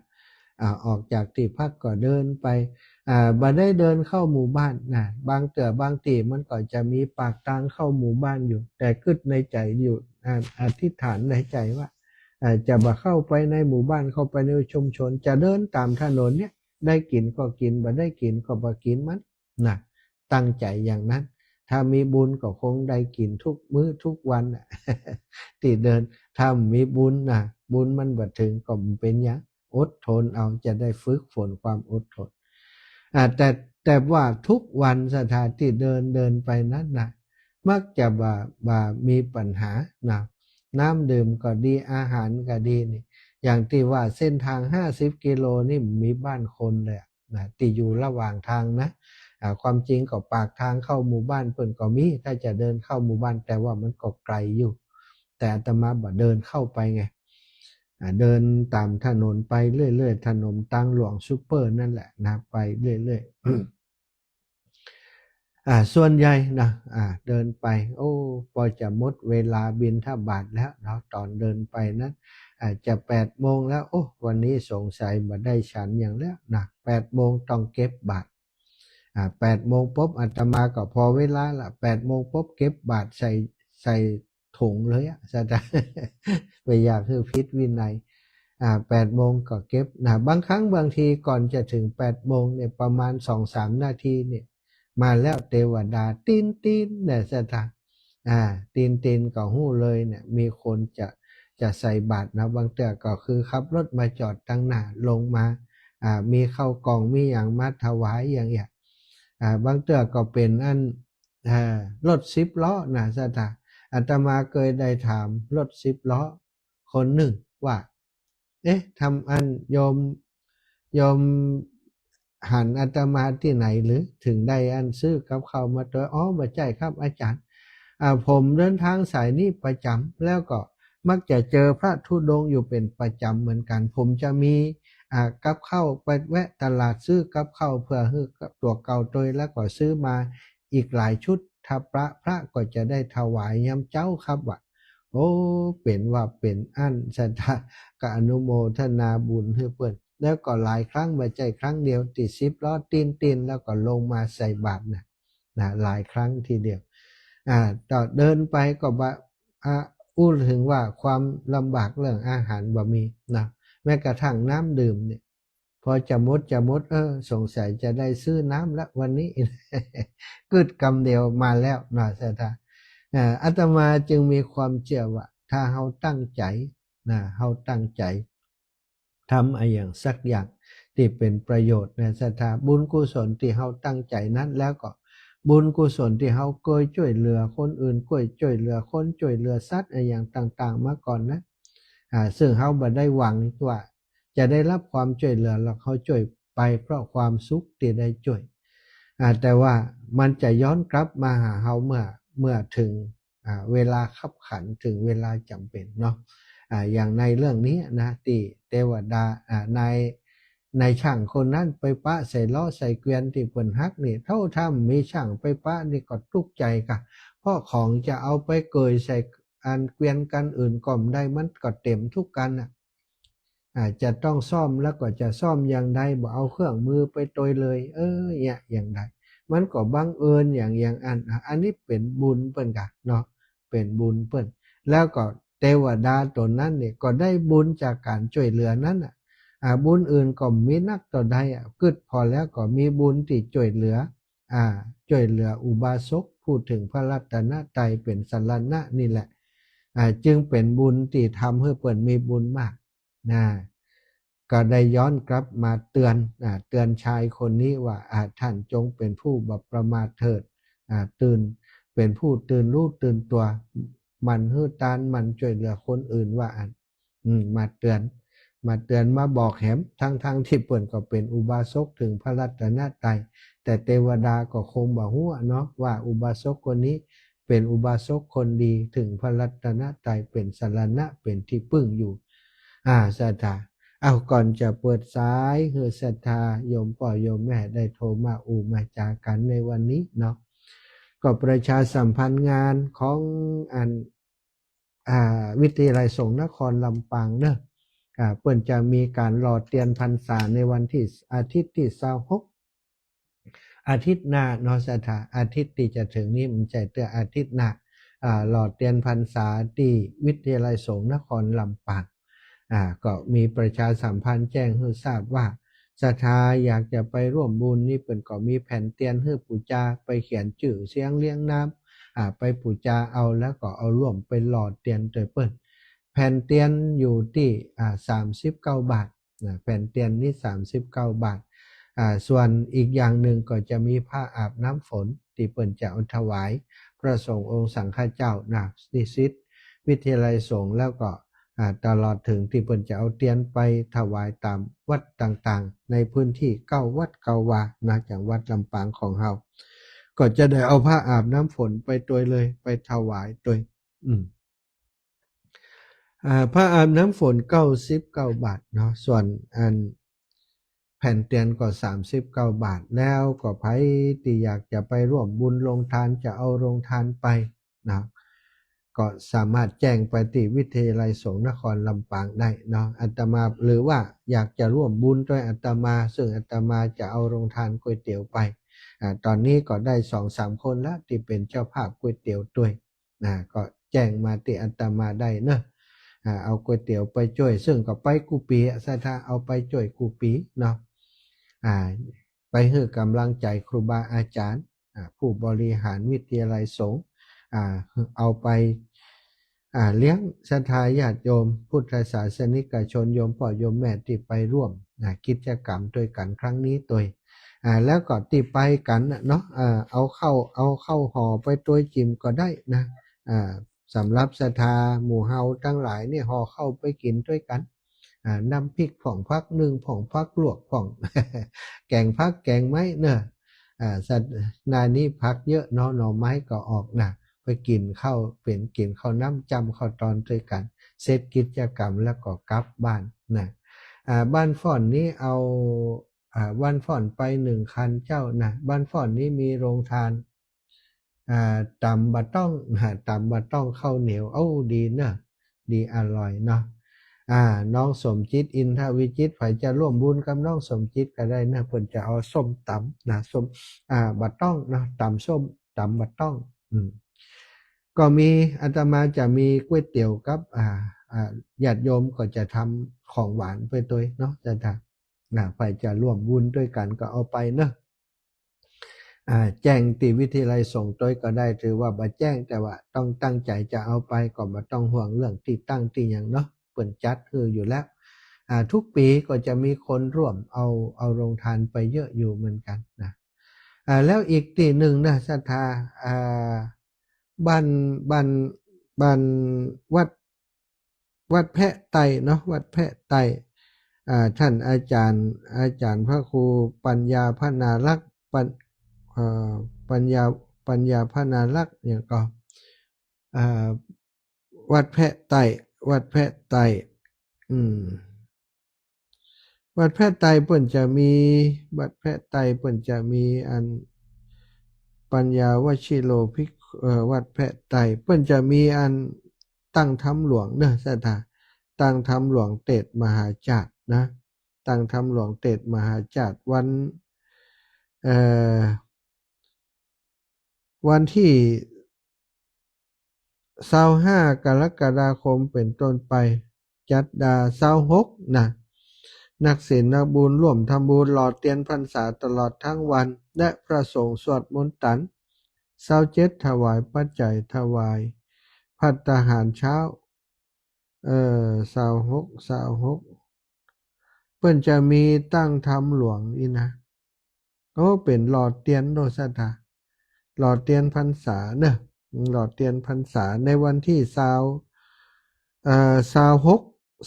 อ่า ออกจากตี้พักก็เดินไป อ่า บ่ได้เดินเข้าหมู่บ้านนะ บางเตื้อบางตี้มันก็จะมีปากตางเข้าหมู่บ้านอยู่ แต่กึ๊ดในใจ๋อยู่ อ่า อธิษฐานในใจ๋ว่า อ่า จะบ่เข้าไปในหมู่บ้าน เข้าไปในชุมชน จะเดินต๋ามถนนเนี่ย ได้กิ๋นก็กิ๋น บ่ได้กิ๋นก็บ่กิ๋นมันนะ ตั้งใจ๋อย่างนั้น ถ้ามีบุญก็คงได้กิ๋นทุกมื้อทุกวันน่ะ ตี้เดิน ถ้ามีบุญนะ บุญมันบ่เถิงก็บ่เป๋นหยัง อดทนเอา จะได้ฝึกฝนความอดทน อ่า แต่ แต่ว่าทุกวัน ศรัทธา ตี้เดินเดินไปนั้นนะ มักจะบ่า บ่ามีปัญหานะ น้ำดื่มก็ดี อาหารก็ดีนี่ อย่างตี้ว่าเส้นทางห้าสิบกิโลนี่มีบ้านคนเลยอะ นะ ตี้อยู่ระหว่างตางนะ อ่า ความจริงก็ปากตางเข้าหมู่บ้านเปิ้นก็มี ถ้าจะเดินเข้าหมู่บ้าน แต่ว่ามันก็ไก๋อยู่ แต่อาตมาบ่เดินเข้าไปไง อ่า เดินต๋ามถนนไปเรื่อยๆ ถนนตางหลวงซูเปอร์นั่นแหละนะ ไปเรื่อยๆ อ่า ส่วนใหญ่นะ อ่า เดินไป โอ้ ปอจะหมดเวลาบิณฑบาตแล้วเนาะ ต๋อนเดินไปนั้น อ่า จะแปดโมงแล้ว โอ้ วันนี้สงสัยบ่ได้ฉันหยังแล้วนะ แปดโมงต้องเก็บบาตร อ่า แปดโมงปุ๊บ อาตมาก็พอเวลาละ แปดโมงปุ๊บเก็บบาตรใส่ ใส่ ถุงเลยอะ ศรัทธา บ่อยากหื้อผิดวินัย อ่า แปดโมงก็เก็บนะ บางครั้งบางทีก่อนจะถึงแปดโมงเนี่ย ประมาณสองสามนาทีเนี่ย มาแล้วเตวดา ติ๊นติ๊นเนี่ย ศรัทธา อ่า ติ๊นติ๊นก็ฮู้เลยเนี่ย มีคนจะ จะใส่บาตรนะ บางเตื้อก็คือขับรถมาจอดตังหน้า ลงมา อ่า มีข้าวกล่อง มีหยังมาถวายอย่างเงี้ย อ่า บางเตื้อก็เป๋นอัน อ่า รถสิบล้อนะ ศรัทธา อาตมาเกยได้ถามรถสิบล้อคนนึ่งว่า เอ๊ะ ทำอันโยม โยมหันอาตมาตี้ไหนหรือ เถิงได้อันซื้อกับข้าวมาตวย อ๋อ บ่ใจ้ครับอาจ๋ารย์ อ่า ผมเดินทางสายนี้ประจ๋ำ แล้วก็มักจะเจอพระธุดงค์อยู่เป๋นประจ๋ำเหมือนกั๋น ผมจะมี อ่า กับข้าวไปแวะตลาดซื้อกับข้าวเปื้อหื้อตั๋วเก่าตวย แล้วก็ซื้อมาอีกหลายชุด ถ้าพระ พระก็จะได้ถวายยามเจ๊าครับ ว่า โอ้ เป๋นว่าเป๋นอั้น ศรัทธาก็อนุโมทนาบุญหื้อเปิ้น แล้วก็หลายครั้ง บ่ใจ้ครั้งเดียว ตี้สิบล้อติ๊นติ๊น แล้วก็ลงมาใส่บาตรนะ นะ หลายครั้งทีเดียว อ่า ต่อเดินไปก็บ่ อ่า อู้เถิงว่าความลำบากเรื่องอาหารบ่มีนะ แม้กระทั่งน้ำดื่มเนี่ย พอจะหมด จะหมด เออ สงสัยจะได้ซื้อน้ำละวันนี้ กึ๊ดกำเดียวมาแล้วนะ ศรัทธา อ่า อาตมาจึงมีความเจื้อว่า ถ้าเฮาตั้งใจ๋นะ เฮาตั้งใจ๋ทำอะหยังสักอย่างตี้เป๋นประโยชน์นะ ศรัทธา บุญกุศลตี้เฮาตั้งใจ๋นั้น แล้วก็บุญกุศลตี้เฮาเกยจ้วยเหลือคนอื่น เกยจ้วยเหลือคน จ้วยเหลือสัตว์อะหยังต่างๆ มาก่อนนะ อ่า ซึ่งเฮาบ่ได้หวังว่าจะได้รับความจ้วยเหลือหรอก เฮาจ้วยไปเพราะความสุขตี้ได้จ้วย อ่า แต่ว่ามันจะย้อนกลับมาหาเฮาเมื่อ เมื่อเถิง อ่า เวลาคับขัน เถิงเวลาจ๋ำเป๋นเนาะ อ่า อย่างในเรื่องนี้นะ ตี้เตวดา อ่า นาย นายจ้างคนนั้นไปปะใส่ล้อใส่เกวียนตี้เปิ้นหักนี่ เต้าถ้ามีจ้างไปปะนี่ก็ตุ๊กใจ๋ก่ะ เพราะของจะเอาไปเกยใส่อันเกวียนคันอื่นก็บ่ได้ มันก็เต๋มกู้คันน่ะ อ่า จะต้องซ่อมแล้วก็จะซ่อมอย่างใด บ่เอาเครื่องมือไปตวยเลย เออ เนี่ย อย่างใด มันก็บังเอิญอย่าง อย่างอั้น อ่ะ อันนี้เป๋นบุญเปิ้นก่ะเนาะ เป๋นบุญเปิ้น แล้วก็เตวดาตั๋วนั้นเนี่ยก็ได้บุญจากก๋านจ้วยเหลือนั้นน่ะ อ่า บุญอื่นก็บ่มีนักเต้าใดอ่ะ กึ๊ดพอแล้วก็มีบุญตี้จ้วยเหลือ อ่า จ้วยเหลืออุบาสกผู้เถิงพระรัตนตรัยเป๋นสรณะนี่แหละ อ่า จึงเป๋นบุญตี้ทำหื้อเปิ้นมีบุญมาก นะ ก็ได้ย้อนกลับมาเตือน อ่า เตือนชายคนนี้ว่า อ่า ท่านจงเป๋นผู้บ่ประมาทเถิด อ่า ตื่น เป๋นผู้ตื่นรู้ตื่นตั๋ว หมั่นหื้อตาน หมั่นจ้วยเหลือคนอื่นว่าอั้น อืม มาเตือน มาเตือน มาบอกแหม ทั้งๆ ตี้เปิ้นก็เป๋นอุบาสกเถิงพระรัตนตรัย แต่เตวดาก็คงบ่ฮู้เนาะ ว่าอุบาสกคนนี้เป๋นอุบาสกคนดี เถิงพระรัตนตรัยเป๋นสรณะ เป๋นตี้พึ่งอยู่ อ่า ศรัทธา เอ้า ก่อนจะเปิดสายหื้อศรัทธาโยมป้อโยมแม่ได้โทรมาอู้มาจ๋ากั๋นในวันนี้เนาะ ก็ประชาสัมพันธ์งานของอัน อ่า วิทยาลัยสงฆ์นครลำปางเนอะ อ่า เปิ้นจะมีก๋านหล่อเตียนพรรษาในวันตี้ อาทิตย์ตี้ซาวหก อาทิตย์หน้าเนาะ ศรัทธา อาทิตย์ตี้จะเถิงนี้ บ่ใจ้เตื้อ อาทิตย์หน้า อ่า หล่อเตียนพรรษาตี้วิทยาลัยสงฆ์นครลำปาง อ่า ก็มีประชาสัมพันธ์แจ้งหื้อทราบว่า ศรัทธาอยากจะไปร่วมบุญนี่ เปิ้นก็มีแผ่นเตียนหื้อปู๋จา ไปเขียนจื้อเสียงเรียงนาม อ่า ไปปู๋จาเอา แล้วก็เอาร่วมไปหล่อเตียนตวยเปิ้น แผ่นเตียนอยู่ตี้ อ่า สามสิบเก้าบาท นะ แผ่นเตียนนี้สามสิบเก้าบาท อ่า ส่วนอีกอย่างนึ่งก็จะมีผ้าอาบน้ำฝนตี้เปิ้นจะเอาถวายพระสงฆ์องค์สังฆเจ้านะ นิสิตวิทยาลัยสงฆ์ แล้วก็ อ่า ตลอดเถิงตี้เปิ้นจะเอาเตียนไปถวายต๋ามวัดต่างๆ ในพื้นตี้เก้าวัดเก้าวานะ จังหวัดลำปางของเฮา ก็จะได้เอาผ้าอาบน้ำฝนไปตวยเลย ไปถวายตวย อืม อ่า ผ้าอาบน้ำฝนเก้าสิบเก้าบาทเนาะ ส่วนอันแผ่นเตียนก็สามสิบเก้าบาท แล้วก็ใผตี้อยากจะไปร่วมบุญโรงทาน จะเอาโรงทานไปนะ ก็สามารถแจ้งไปตี้วิทยาลัยสงฆ์นครลำปางได้เนาะ อาตมา หรือว่าอยากจะร่วมบุญตวยอาตมา ซึ่งอาตมาจะเอาโรงทานก๋วยเตี๋ยวไป อ่า ต๋อนนี้ก็ได้สองสามคนละตี้เป๋นเจ้าภาพก๋วยเตี๋ยวตวย นะ ก็แจ้งมาตี้อาตมาได้เนาะ อ่า เอาก๋วยเตี๋ยวไปจ้วย ซึ่งก็ไปกู้ปี๋อะ ศรัทธา เอาไปจ้วยกู้ปี๋เนาะ อ่า ไปหื้อก๋ำลังใจ๋ครูบาอาจ๋ารย์ อ่า ผู้บริหารวิทยาลัยสงฆ์ อ่า เอาไป อ่า เลี้ยงศรัทธาญาติโยมพุทธศาสนิกชน โยมป้อโยมแม่ตี้ไปร่วม อ่า กิจกรรมตวยกั๋นครั้งนี้ตวย อ่า แล้วก็ตี้ไปกั๋นน่ะเนาะ อ่า เอาข้าว เอาข้าวห่อไปตวยจิ่มก็ได้นะ อ่า สำหรับศรัทธาหมู่เฮาตังหลายนี่ ห่อข้าวไปกิ๋นตวยกั๋น อ่า น้ำพริกพ่อง ผักนึ่งพ่อง ผักลวกพ่อง แก๋งผักแก๋งไม้เนาะ อ่า ศรัทธา หน้านี้ผักเยอะเนาะ หน่อไม้ก็ออกนะ ไปกิ๋นข้าวเป๋น กิ๋นข้าวน้ำจ้ำข้าวตอนตวยกั๋น เสร็จกิจกรรมแล้วก็กลับบ้านนะ อ่า บ้านฟ้อนนี้เอา อ่า บ้านฟ้อนไปหนึ่งคันเจ้านะ บ้านฟ้อนนี้มีโรงทาน อ่า ต๋ำบ่าต้องนะ ต๋ำบ่าต้องข้าวเหนียว โอ้ ดีเนาะ ดีอร่อยเนาะ อ่า น้องสมจิต อินทวิจิตร ใผจะร่วมบุญกับน้องสมจิตก็ได้นะ เปิ้นจะเอาส้มต๋ำนะ ส้ม อ่า บ่าต้องเนาะ ต๋ำส้ม ต๋ำบ่าต้อง อืม ก็มี อาตมาจะมีก๋วยเตี๋ยวกับ อ่า อ่า ญาติโยมก็จะทำของหวานไปตวยเนาะ ศรัทธา นะ ใผจะร่วมบุญตวยกั๋นก็เอาไปเนาะ อ่า แจ้งตี้วิทยาลัยสงฆ์ตวยก็ได้ ถือว่าบ่แจ้ง แต่ว่าต้องตั้งใจ๋จะเอาไป ก็บ่ต้องห่วงเรื่องตี้ตั้งตี้หยังเนาะ เปิ้นจัดหื้ออยู่แล้ว อ่า ทุกปี๋ก็จะมีคนร่วมเอา เอาโรงทานไปเยอะอยู่เหมือนกั๋นนะ อ่า แล้วอีกตี้นึ่งนะ ศรัทธา อ่า บ้าน บ้าน บ้าน วัด วัดแพะไต้เนาะ วัดแพะไต้ อ่า ท่านอาจ๋ารย์ อาจ๋ารย์พระครูปัญญาพนารักษ์ ปัญ เอ่อ ปัญญา ปัญญาพนารักษ์ หยังก่อ อ่า วัดแพะไต้ วัดแพะไต้ อืม วัดแพะไต้เปิ้นจะมี วัดแพะไต้เปิ้นจะมีอัน ปัญญาวชิโรภิกขุ เอ่อ วัดแพะไต้เปิ้นจะมีอันตั้งธรรมหลวงเนาะ ศรัทธา ตั้งธรรมหลวงเตสน์มหาฌาตรนะ ตั้งธรรมหลวงเตสน์มหาฌาตร วัน เอ่อ วันตี้ซาวห้ากรกฎาคมเป๋นต้นไป จัดดา ซาวหกนะ นักศีลนักบุญร่วมทำบุญหล่อเตียนพรรษาตลอดทั้งวัน และพระสงฆ์สวดมนต์ตัน ซาวเจ็ด ถวายปัจจัย ถวายภัตตาหารเช้า เอ่อ ซาวหก ซาวหก เปิ้นจะมีตั้งธรรมหลวงอี้นะ โอ้ เป๋นหล่อเตียนโดยศรัทธา หล่อเตียนพรรษาเนาะ หล่อเตียนพรรษาในวันตี้ซาว เอ่อ ซาวหก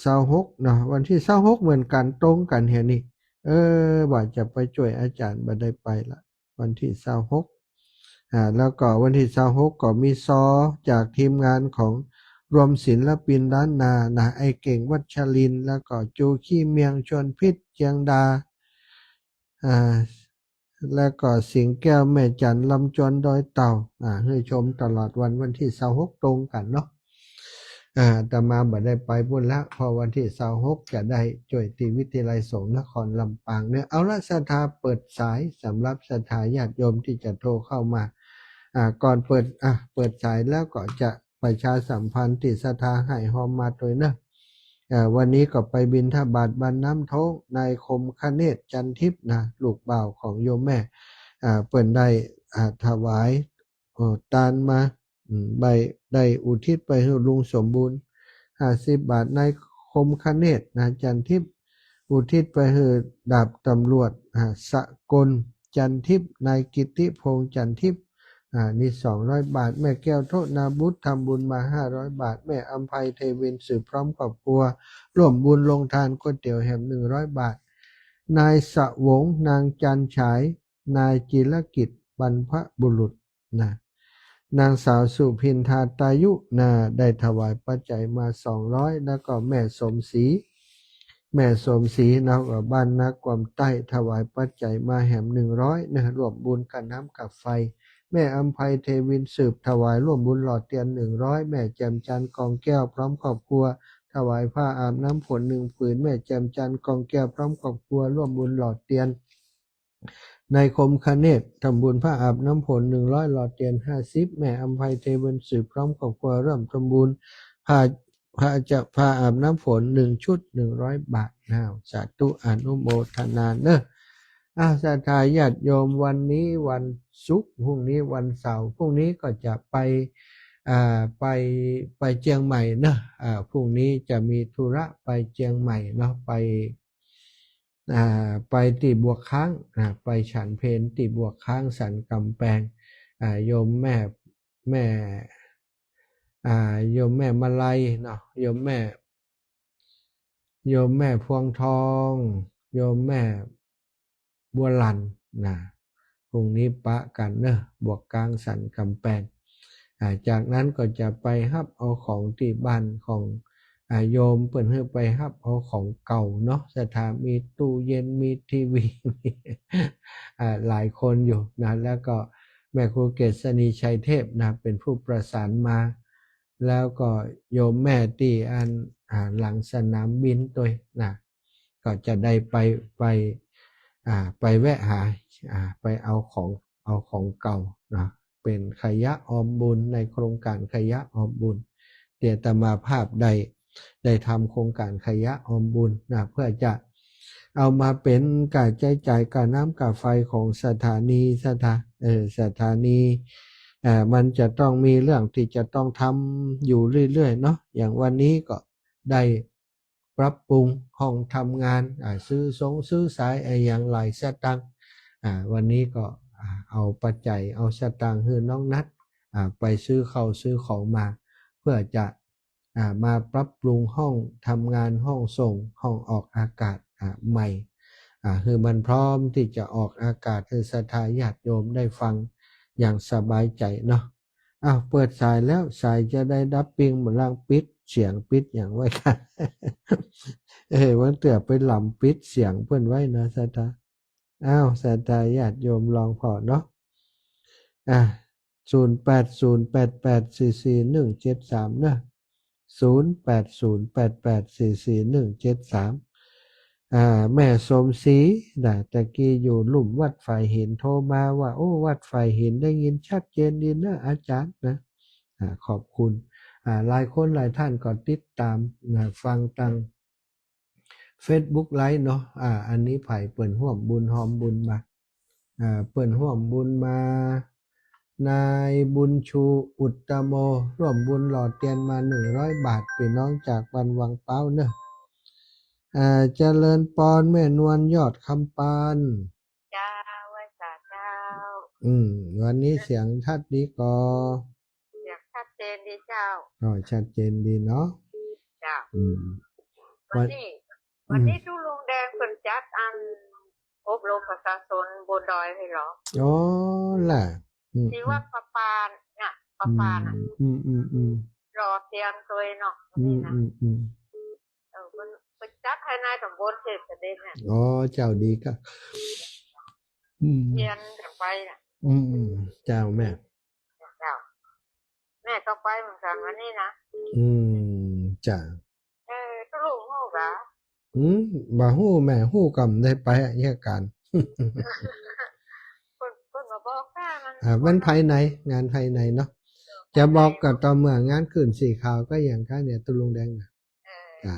ซาวหกเนาะ วันตี้ซาวหกเหมือนกั๋น ตรงกั๋นเหียนี่ เออ ว่าจะไปจ้วยอาจ๋ารย์ บ่ได้ไปละ วันตี้ซาวหก อ่า แล้วก็วันตี้ซาวหกก็มีซอจากทีมงานของรวมศิลปินล้านนานะ ไอ้เก่งวัชรินทร์ แล้วก็จูขี้เมียง ชวนพิษ เจียงดา อ่า แล้วก็สิงห์แก้ว แม่จันทร์ ลำจวน ดอยเต่า อ่า หื้อชมตลอดวัน วันตี้ซาวหกตรงกั๋นเนาะ อ่า อาตมาบ่ได้ไปปู้นละ เพราะวันตี้ซาวหกจะได้จ้วยตี้วิทยาลัยสงฆ์นครลำปางเนาะ เอาละ ศรัทธาเปิดสาย สำหรับศรัทธาญาติโยมตี้จะโทรเข้ามา อ่า ก่อนเปิด อ่ะ เปิดสายแล้วก็จะประชาสัมพันธ์ตี้ศรัทธาให้ฮอมมาตวยเนาะ อ่า วันนี้ก็ไปบิณฑบาตบ้านน้ำโท้ง นายคมคเนศ จันทิพย์นะ ลูกบ่าวของโยมแม่ อ่า เปิ้นได้ อ่า ถวาย เอ่อ ตานมา อืม ใบ ได้อุทิศไปหื้อลุงสมบูรณ์ ห้าสิบบาท นายคมคเนศนะ จันทิพย์ อุทิศไปหื้อดาบตำรวจ อ่า สกล จันทิพย์ นายกิตติพงษ์ จันทิพย์ อ่า นี่สองร้อยบาท แม่แก้วโทนาบุตร ทำบุญมาห้าร้อยบาท แม่อำไพเทวิน สืบพร้อมครอบครัว ร่วมบุญโรงทานก๋วยเตี๋ยวแหมหนึ่งร้อยบาท นายสวง นางจันฉาย นายจิรกิจ บรรพบุรุษ นะ นางสาวสุพินทาตายุนะ ได้ถวายปัจจัยมาสองร้อย แล้วก็แม่สมศรี แม่สมศรีเนาะ ก็บ้านนากวมใต้ ถวายปัจจัยมาแหมหนึ่งร้อยนะ ร่วมบุญกับน้ำกับไฟ แม่อำไพเทวินสืบถวายร่วมบุญหล่อเตียนหนึ่งร้อย แม่แจ่มจันทร์กองแก้วพร้อมครอบครัว ถวายผ้าอาบน้ำฝนหนึ่งผืน แม่แจ่มจันทร์กองแก้วพร้อมครอบครัวร่วมบุญหล่อเตียน นายคมคเนศทำบุญผ้าอาบน้ำฝนหนึ่งร้อย หล่อเตียนห้าสิบ แม่อำไพเทวินสืบพร้อมครอบครัวร่วมทำบุญผ้า ผ้าจะ ผ้าอาบน้ำฝนหนึ่งชุดหนึ่งร้อยบาทนะ สาธุอนุโมทนาเนอะ อ่า ศรัทธาญาติโยม วันนี้วันศุกร์ พรุ่งนี้วันเสาร์ พรุ่งนี้ก็จะไป อ่า ไป ไปเจียงใหม่เนอะ อ่า พรุ่งนี้จะมีธุระไปเจียงใหม่เนาะ ไป อ่า ไปตี้บัวค้าง อ่า ไปฉันเพลตี้บัวค้างสันกำแปง อ่า โยมแม่ แม่ อ่า โยมแม่มาลัยเนาะ โยมแม่ โยมแม่พวงทอง โยมแม่บัวหลั่นนะ พรุ่งนี้ปะกั๋นเนอะ บัวค้างสันกำแปง อ่า จากนั้นก็จะไปฮับเอาของตี้บ้านของ อ่า โยมเปิ้นหื้อไปฮับเอาของเก่าเนาะ ศรัทธา มีตู้เย็น มีทีวี มี อ่า หลายคนอยู่นะ แล้วก็แม่ครูเกษณี ชัยเทพนะ เป็นผู้ประสานมา แล้วก็โยมแม่ตี้อัน อ่า หลังสนามบินตวยนะ ก็จะได้ไป ไป อ่า ไปแวะหา อ่า ไปเอาของ เอาของเก่านะ เป็นขยะออมบุญ ในโครงการขยะออมบุญ ตี้อาตมาภาพได้ ได้ทำโครงการขยะออมบุญนะ เพื่อจะเอามาเป๋นก้าใจ๊จ่ายก้าน้ำก้าไฟของสถานี สถา เอ่อ สถานี เอ่อ มันจะต้องมีเรื่องตี้จะต้องทำอยู่เรื่อยๆ เนาะ อย่างวันนี้ก็ได้ ปรับปรุงห้องทำงาน อ่า ซื้อสงซื้อสายอะหยังหลายสตางค์ อ่า วันนี้ก็ อ่า เอาปัจจัย เอาสตางค์หื้อน้องนัท อ่า ไปซื้อข้าวซื้อของมา เพื่อจะ อ่า มาปรับปรุงห้องทำงาน ห้องส่ง ห้องออกอากาศ อ่า ใหม่ อ่า หื้อมันพร้อมตี้จะออกอากาศ หื้อศรัทธาญาติโยมได้ฟังอย่างสบายใจ๋เนาะ อ้าว เปิดสายแล้ว สายจะได้ดับปิ้ง บ่ลางปิดเสียงปิดหยังไว้ก่า เอ้ย วันเตื้อไปหล่ำปิดเสียงเปิ้นไว้นะ ศรัทธา อ้าว ศรัทธาญาติโยมลองผ่อเนาะ อ่ะ ศูนย์แปดศูนย์แปดแปดสี่สี่หนึ่งเจ็ดสาม เนาะ ศูนย์แปดศูนย์แปดแปดสี่สี่หนึ่งเจ็ดสาม อ่า แม่สมศรีนะ ตะกี้อยู่ลุ่มวัดฝายหินโทรมาว่า โอ้ วัดฝายหินได้ยินชัดเจนดีเนอะอาจารย์นะ อ่า ขอบคุณ อ่า หลายคนหลายท่านก็ติดต๋ามนะ ฟังตางเฟซบุ๊กไลฟ์เนาะ อ่า อันนี้ใผเปิ้นฮ่วมบุญฮอมบุญมา อ่า เปิ้นฮ่วมบุญมา นายบุญชูอุตตโม ฮ่วมบุญหล่อเตียนมาหนึ่งร้อยบาท ปี้น้องจากบ้านวังเป๊าเนอะ อ่า เจริญปอนแม่นวลยอดคำปาน เจ้า ไหว้สาเจ้า อืม วันนี้เสียงชัดดีก่อ เสียงชัดเจนดีเจ้า อ๋อ ชัดเจนดีเนาะ เจ้า อืม วันนี้ วัน วันนี้ อืม ตุ๊ลุงแดงเปิ้นจัดอันอบรมประชาชนบนดอยเลยเหรอ อ๋อ ล่ะ อืม ตี้วัดประปาน่ะ ประปาน่ะ อืม อืม อืม อืม หล่อเตียนตวยเนาะ อืม นี่นะ อืม อืม เออ เปิ้น เปิ้นจัดภายในตำบลเทพเสด็จเนี่ย อ๋อ เจ้าดีก่ะ อืม เตียนจะไปน่ะ อืม อืม เจ้าแม่ เจ้า แม่ก็ไปเหมือนกั๋นวันนี้นะ อืม จ้ะ เออ ตุ๊ลุงฮู้กา อืม บ่ฮู้แม่ ฮู้ก็บ่ได้ไปอะ เยียะก๋าน เปิ้น เปิ้นมาบอกข้ามัน อ่า มันภายใน งานภายในเนาะ เออ จะบอกก็ต่อเมื่องานขึ้นสีขาวก็อย่างข้าเนี่ย ตุ๊ลุงแดงน่ะ เออ อ่า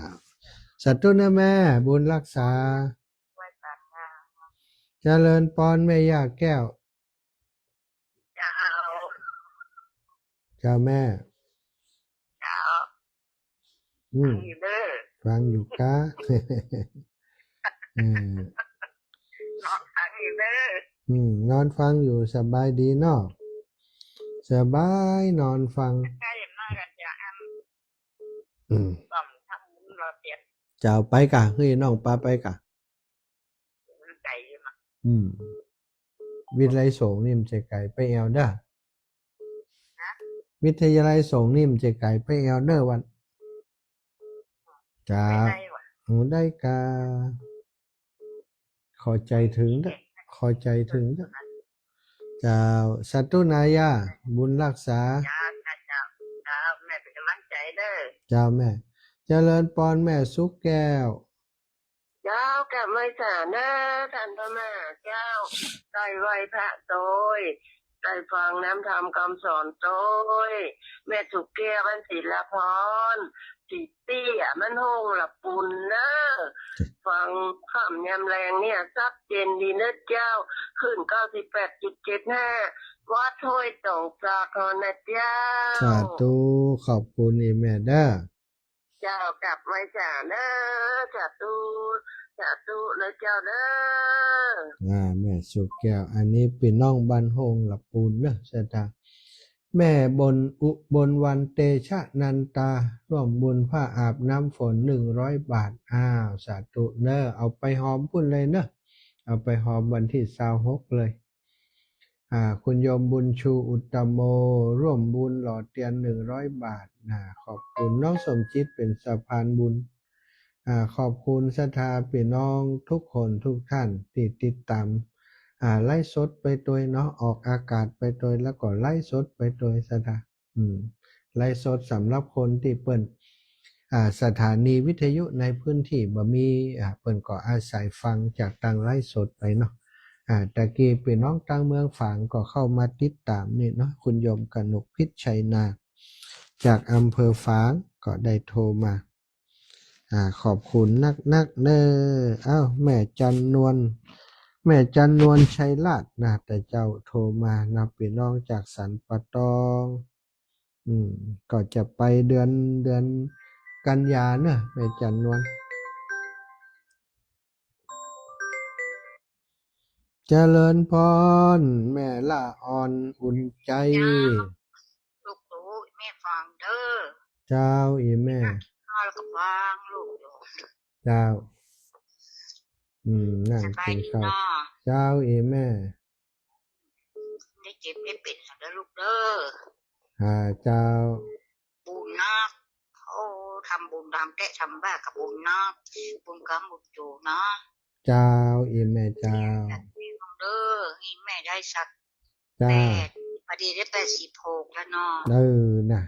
สาธุนะแม่ บุญรักษา ไหว้สาเจ้า เจริญปอนแม่ย่าแก้ว เจ้า เจ้าแม่ เจ้า อืม ฟังอยู่เด้อ ฟังอยู่กา เออ นอนฟังอยู่เด้อ อืม นอนฟังอยู่ สบายดีเนาะ สบายนอนฟัง ใกล้มากั๋นจะอัน อืม ต้องทำบุญหล่อเตียน เจ้า ไปก่ะ หื้อน้องปาไปก่ะ มันไก๋อยู่นะ อืม วิทย์ไร้สงฆ์นี่มันจะไก๋ ไปแอ่วเด้อ วิทยาลัยสงฆ์นี่มันจะไก๋ไปแอ่วเน่อวัน เจ้า ไปได้วะ โอ้ ได้กา ขอใจ๋เถิงเต๊อะ ขอใจ๋เถิงเต๊อะ เจ้า สาธุนาย่า บุญฮักษา เจ้า เจ้า เจ้า เจ้า แม่เป๋นก๋ำลังใจ๋เน่อ เจ้าแม่ เจริญปอนแม่สุขแก้ว เจ้า กราบไหว้สาเน่อ ต้านพม่า เจ้า ได้ไหว้พระโตย ได้ฟังน้ำธรรมกำสอนโตย แม่สุขแก้ว บ้านศิลาพร ตี้เตี้ย บ้านห้องละปูนเน่อ ฟังค่ำยามแลงเนี่ย ซับเย็นดีเน่อเจ้า คลื่นเก้าสิบแปดจุดเจ็ดห้า วัดห้วยตองสาครนะเจ้า สาธุ ขอบคุณอี่แม่เน่อ เจ้า กราบไหว้สาเน่อ สาธุ สาธุเน่อเจ้าเน่อ อ่า แม่สุขแก้ว อันนี้ปี้น้องบ้านห้องละปูนเน่อ ศรัทธา แม่บน อุบลวรรณ เตชะนันตา ร่วมบุญผ้าอาบน้ำฝน หนึ่งร้อยบาท อ้าว สาธุเน่อ เอาไปฮอมปู๊นเลยเน่อ เอาไปฮอมวันตี้ซาวหกเลย อ่า คุณโยมบุญชูอุตตโม ร่วมบุญหล่อเตียน หนึ่งร้อยบาท นะ ขอบคุณน้องสมจิตเป๋นสะพานบุญ อ่า ขอบคุณศรัทธาปี้น้องทุกคนทุกท่านตี้ติดต๋าม อ่า ไลฟ์สดไปตวยเนาะ ออกอากาศไปตวย แล้วก็ไลฟ์สดไปตวย ศรัทธา อืม ไลฟ์สดสำหรับคนตี้เปิ้น อ่า สถานีวิทยุในพื้นที่บ่มี อ่า เปิ้นก็อาศัยฟังจากตางไลฟ์สดไปเนาะ อ่า ตะกี้ปี้น้องตางเมืองฝางก็เข้ามาติดต๋ามนี่เนาะ คุณโยมกนกพิชชัยนา จากอำเภอฝางก็ได้โทรมา อ่า ขอบคุณนักๆ เน่อ อ้าว แม่จันนวล แม่จันนวลชัยราชนะ แต่เจ้าโทรมานะ ปี้น้องจากสันป่าตอง อืม ก็จะไปเดือน เดือนกันยาเน่อ แม่จันนวล เจริญพร แม่ละอ่อนอุ่นใจ๋ เจ้า ลูกหลูแม่ฟังเน่อ เจ้า อี่แม่ ข้าวแล้วก็ฟังลูกหลู เจ้า อืม นั่ง สบายดี กิ๋นข้าว เนาะ เจ้า อี่แม่ ได้เจ็บได้เป๋นสักเน่อลูกเน่อ อ่า เจ้า บุญนัก โอ้ ทำบุญทำแต๊ะทำบ้าก็บุญนัก บุญกำบุญจู๋เนาะ เจ้า อี่แม่เจ้า เน่อ อี่แม่ได้สัก เจ้า แปด พอดีได้แปดสิบหกแล้วเนาะ เออ น่ะ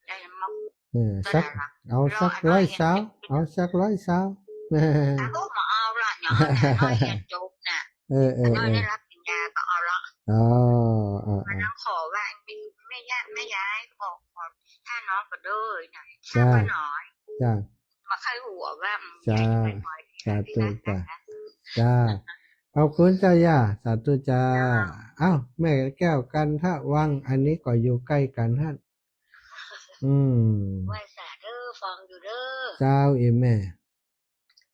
ได้แล้วมั้ง เออ ก็ สัก ได้ละ เอาสัก แล้วอัน ร้อยซาว เอาสักร้อยซาว อ่ะ ก็มาเอาละเนาะ น้อยเรียนจบน่ะ เออ เออ น้อย เออ ได้รับปริญญาก็เอาละ อ๋อ เออ เออ มานั่งขอว่า แม่ แม่ย่า แม่ยายขอ ขอ ถ้าน้องก็เด้อน่ะ เจ้า ถ้าป้าน้อย เจ้า มาใคร่หัวว่า เจ้า ยายจะไปบ่อย สาธุ ที่รัก จ้ะ นะ จ้า ขอบคุณเจ้าย่า สาธุจ้า เจ้า อ้าว แม่แก้วกันทะวัง อันนี้ก็อยู่ใก้กั๋นฮะ อืม ไหว้สาเน่อ ฟังอยู่เน่อ เจ้า อี่แม่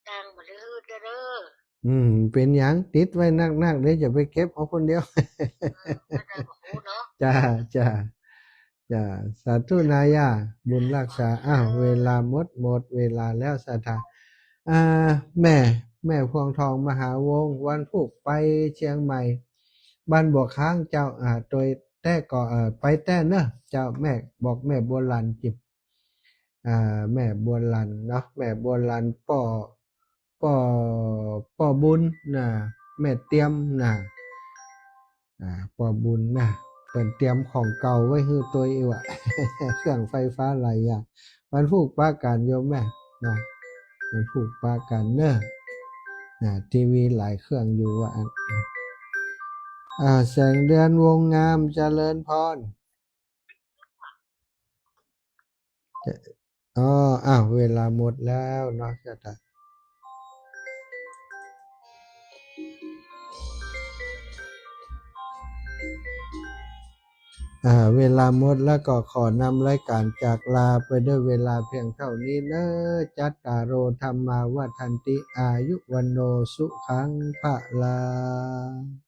ดังบ่ได้หืดเน่อ อืม เป๋นหยัง ติดไว้นักๆ เดี๋ยวจะไปเก็บเอาคนเดียว เออ ไม่ได้บอกเนาะ จ้า จ้า จ้า สาธุนาย่า บุญฮักษา อ้าว เวลาหมด หมดเวลาแล้ว ศรัทธา อ่า แม่ แม่พวงทองมหาวงศ์ วันพูกไปเชียงใหม่ บ้านบัวค้างเจ้า อ่า ตวยแต๊ก็ เอ่อ ไปแต๊เน่อ เจ้า แม่ บอกแม่บัวหลั่นจิบ อ่า แม่บัวหลั่นเนาะ แม่บัวหลั่น ป้อ ป้อ ป้อบุญน่ะ แม่เตียมน่ะ อ่า ป้อบุญน่ะ เปิ้นเตรียมของเก่าไว้หื้อตวยอีกว่ะ เครื่องไฟฟ้าหลายอย่าง วันพูกปะกั๋นโยมแม่เนาะ วันพูกปะกั๋นเน่อ น่ะ ทีวีหลายเครื่องอยู่ว่าอั้น อ่า แสงเดือนวงงาม เจริญพร อ๋อ อ้าว เวลาหมดแล้วเนาะ จะตัด อ่า เวลาหมดแล้วก็ขอนำรายการจากลาไปด้วยเวลาเพียงเท่านี้เนอะ จัตตาโร ธัมมา วัฑฒันติ อายุ วัณโณ สุขัง พะลัง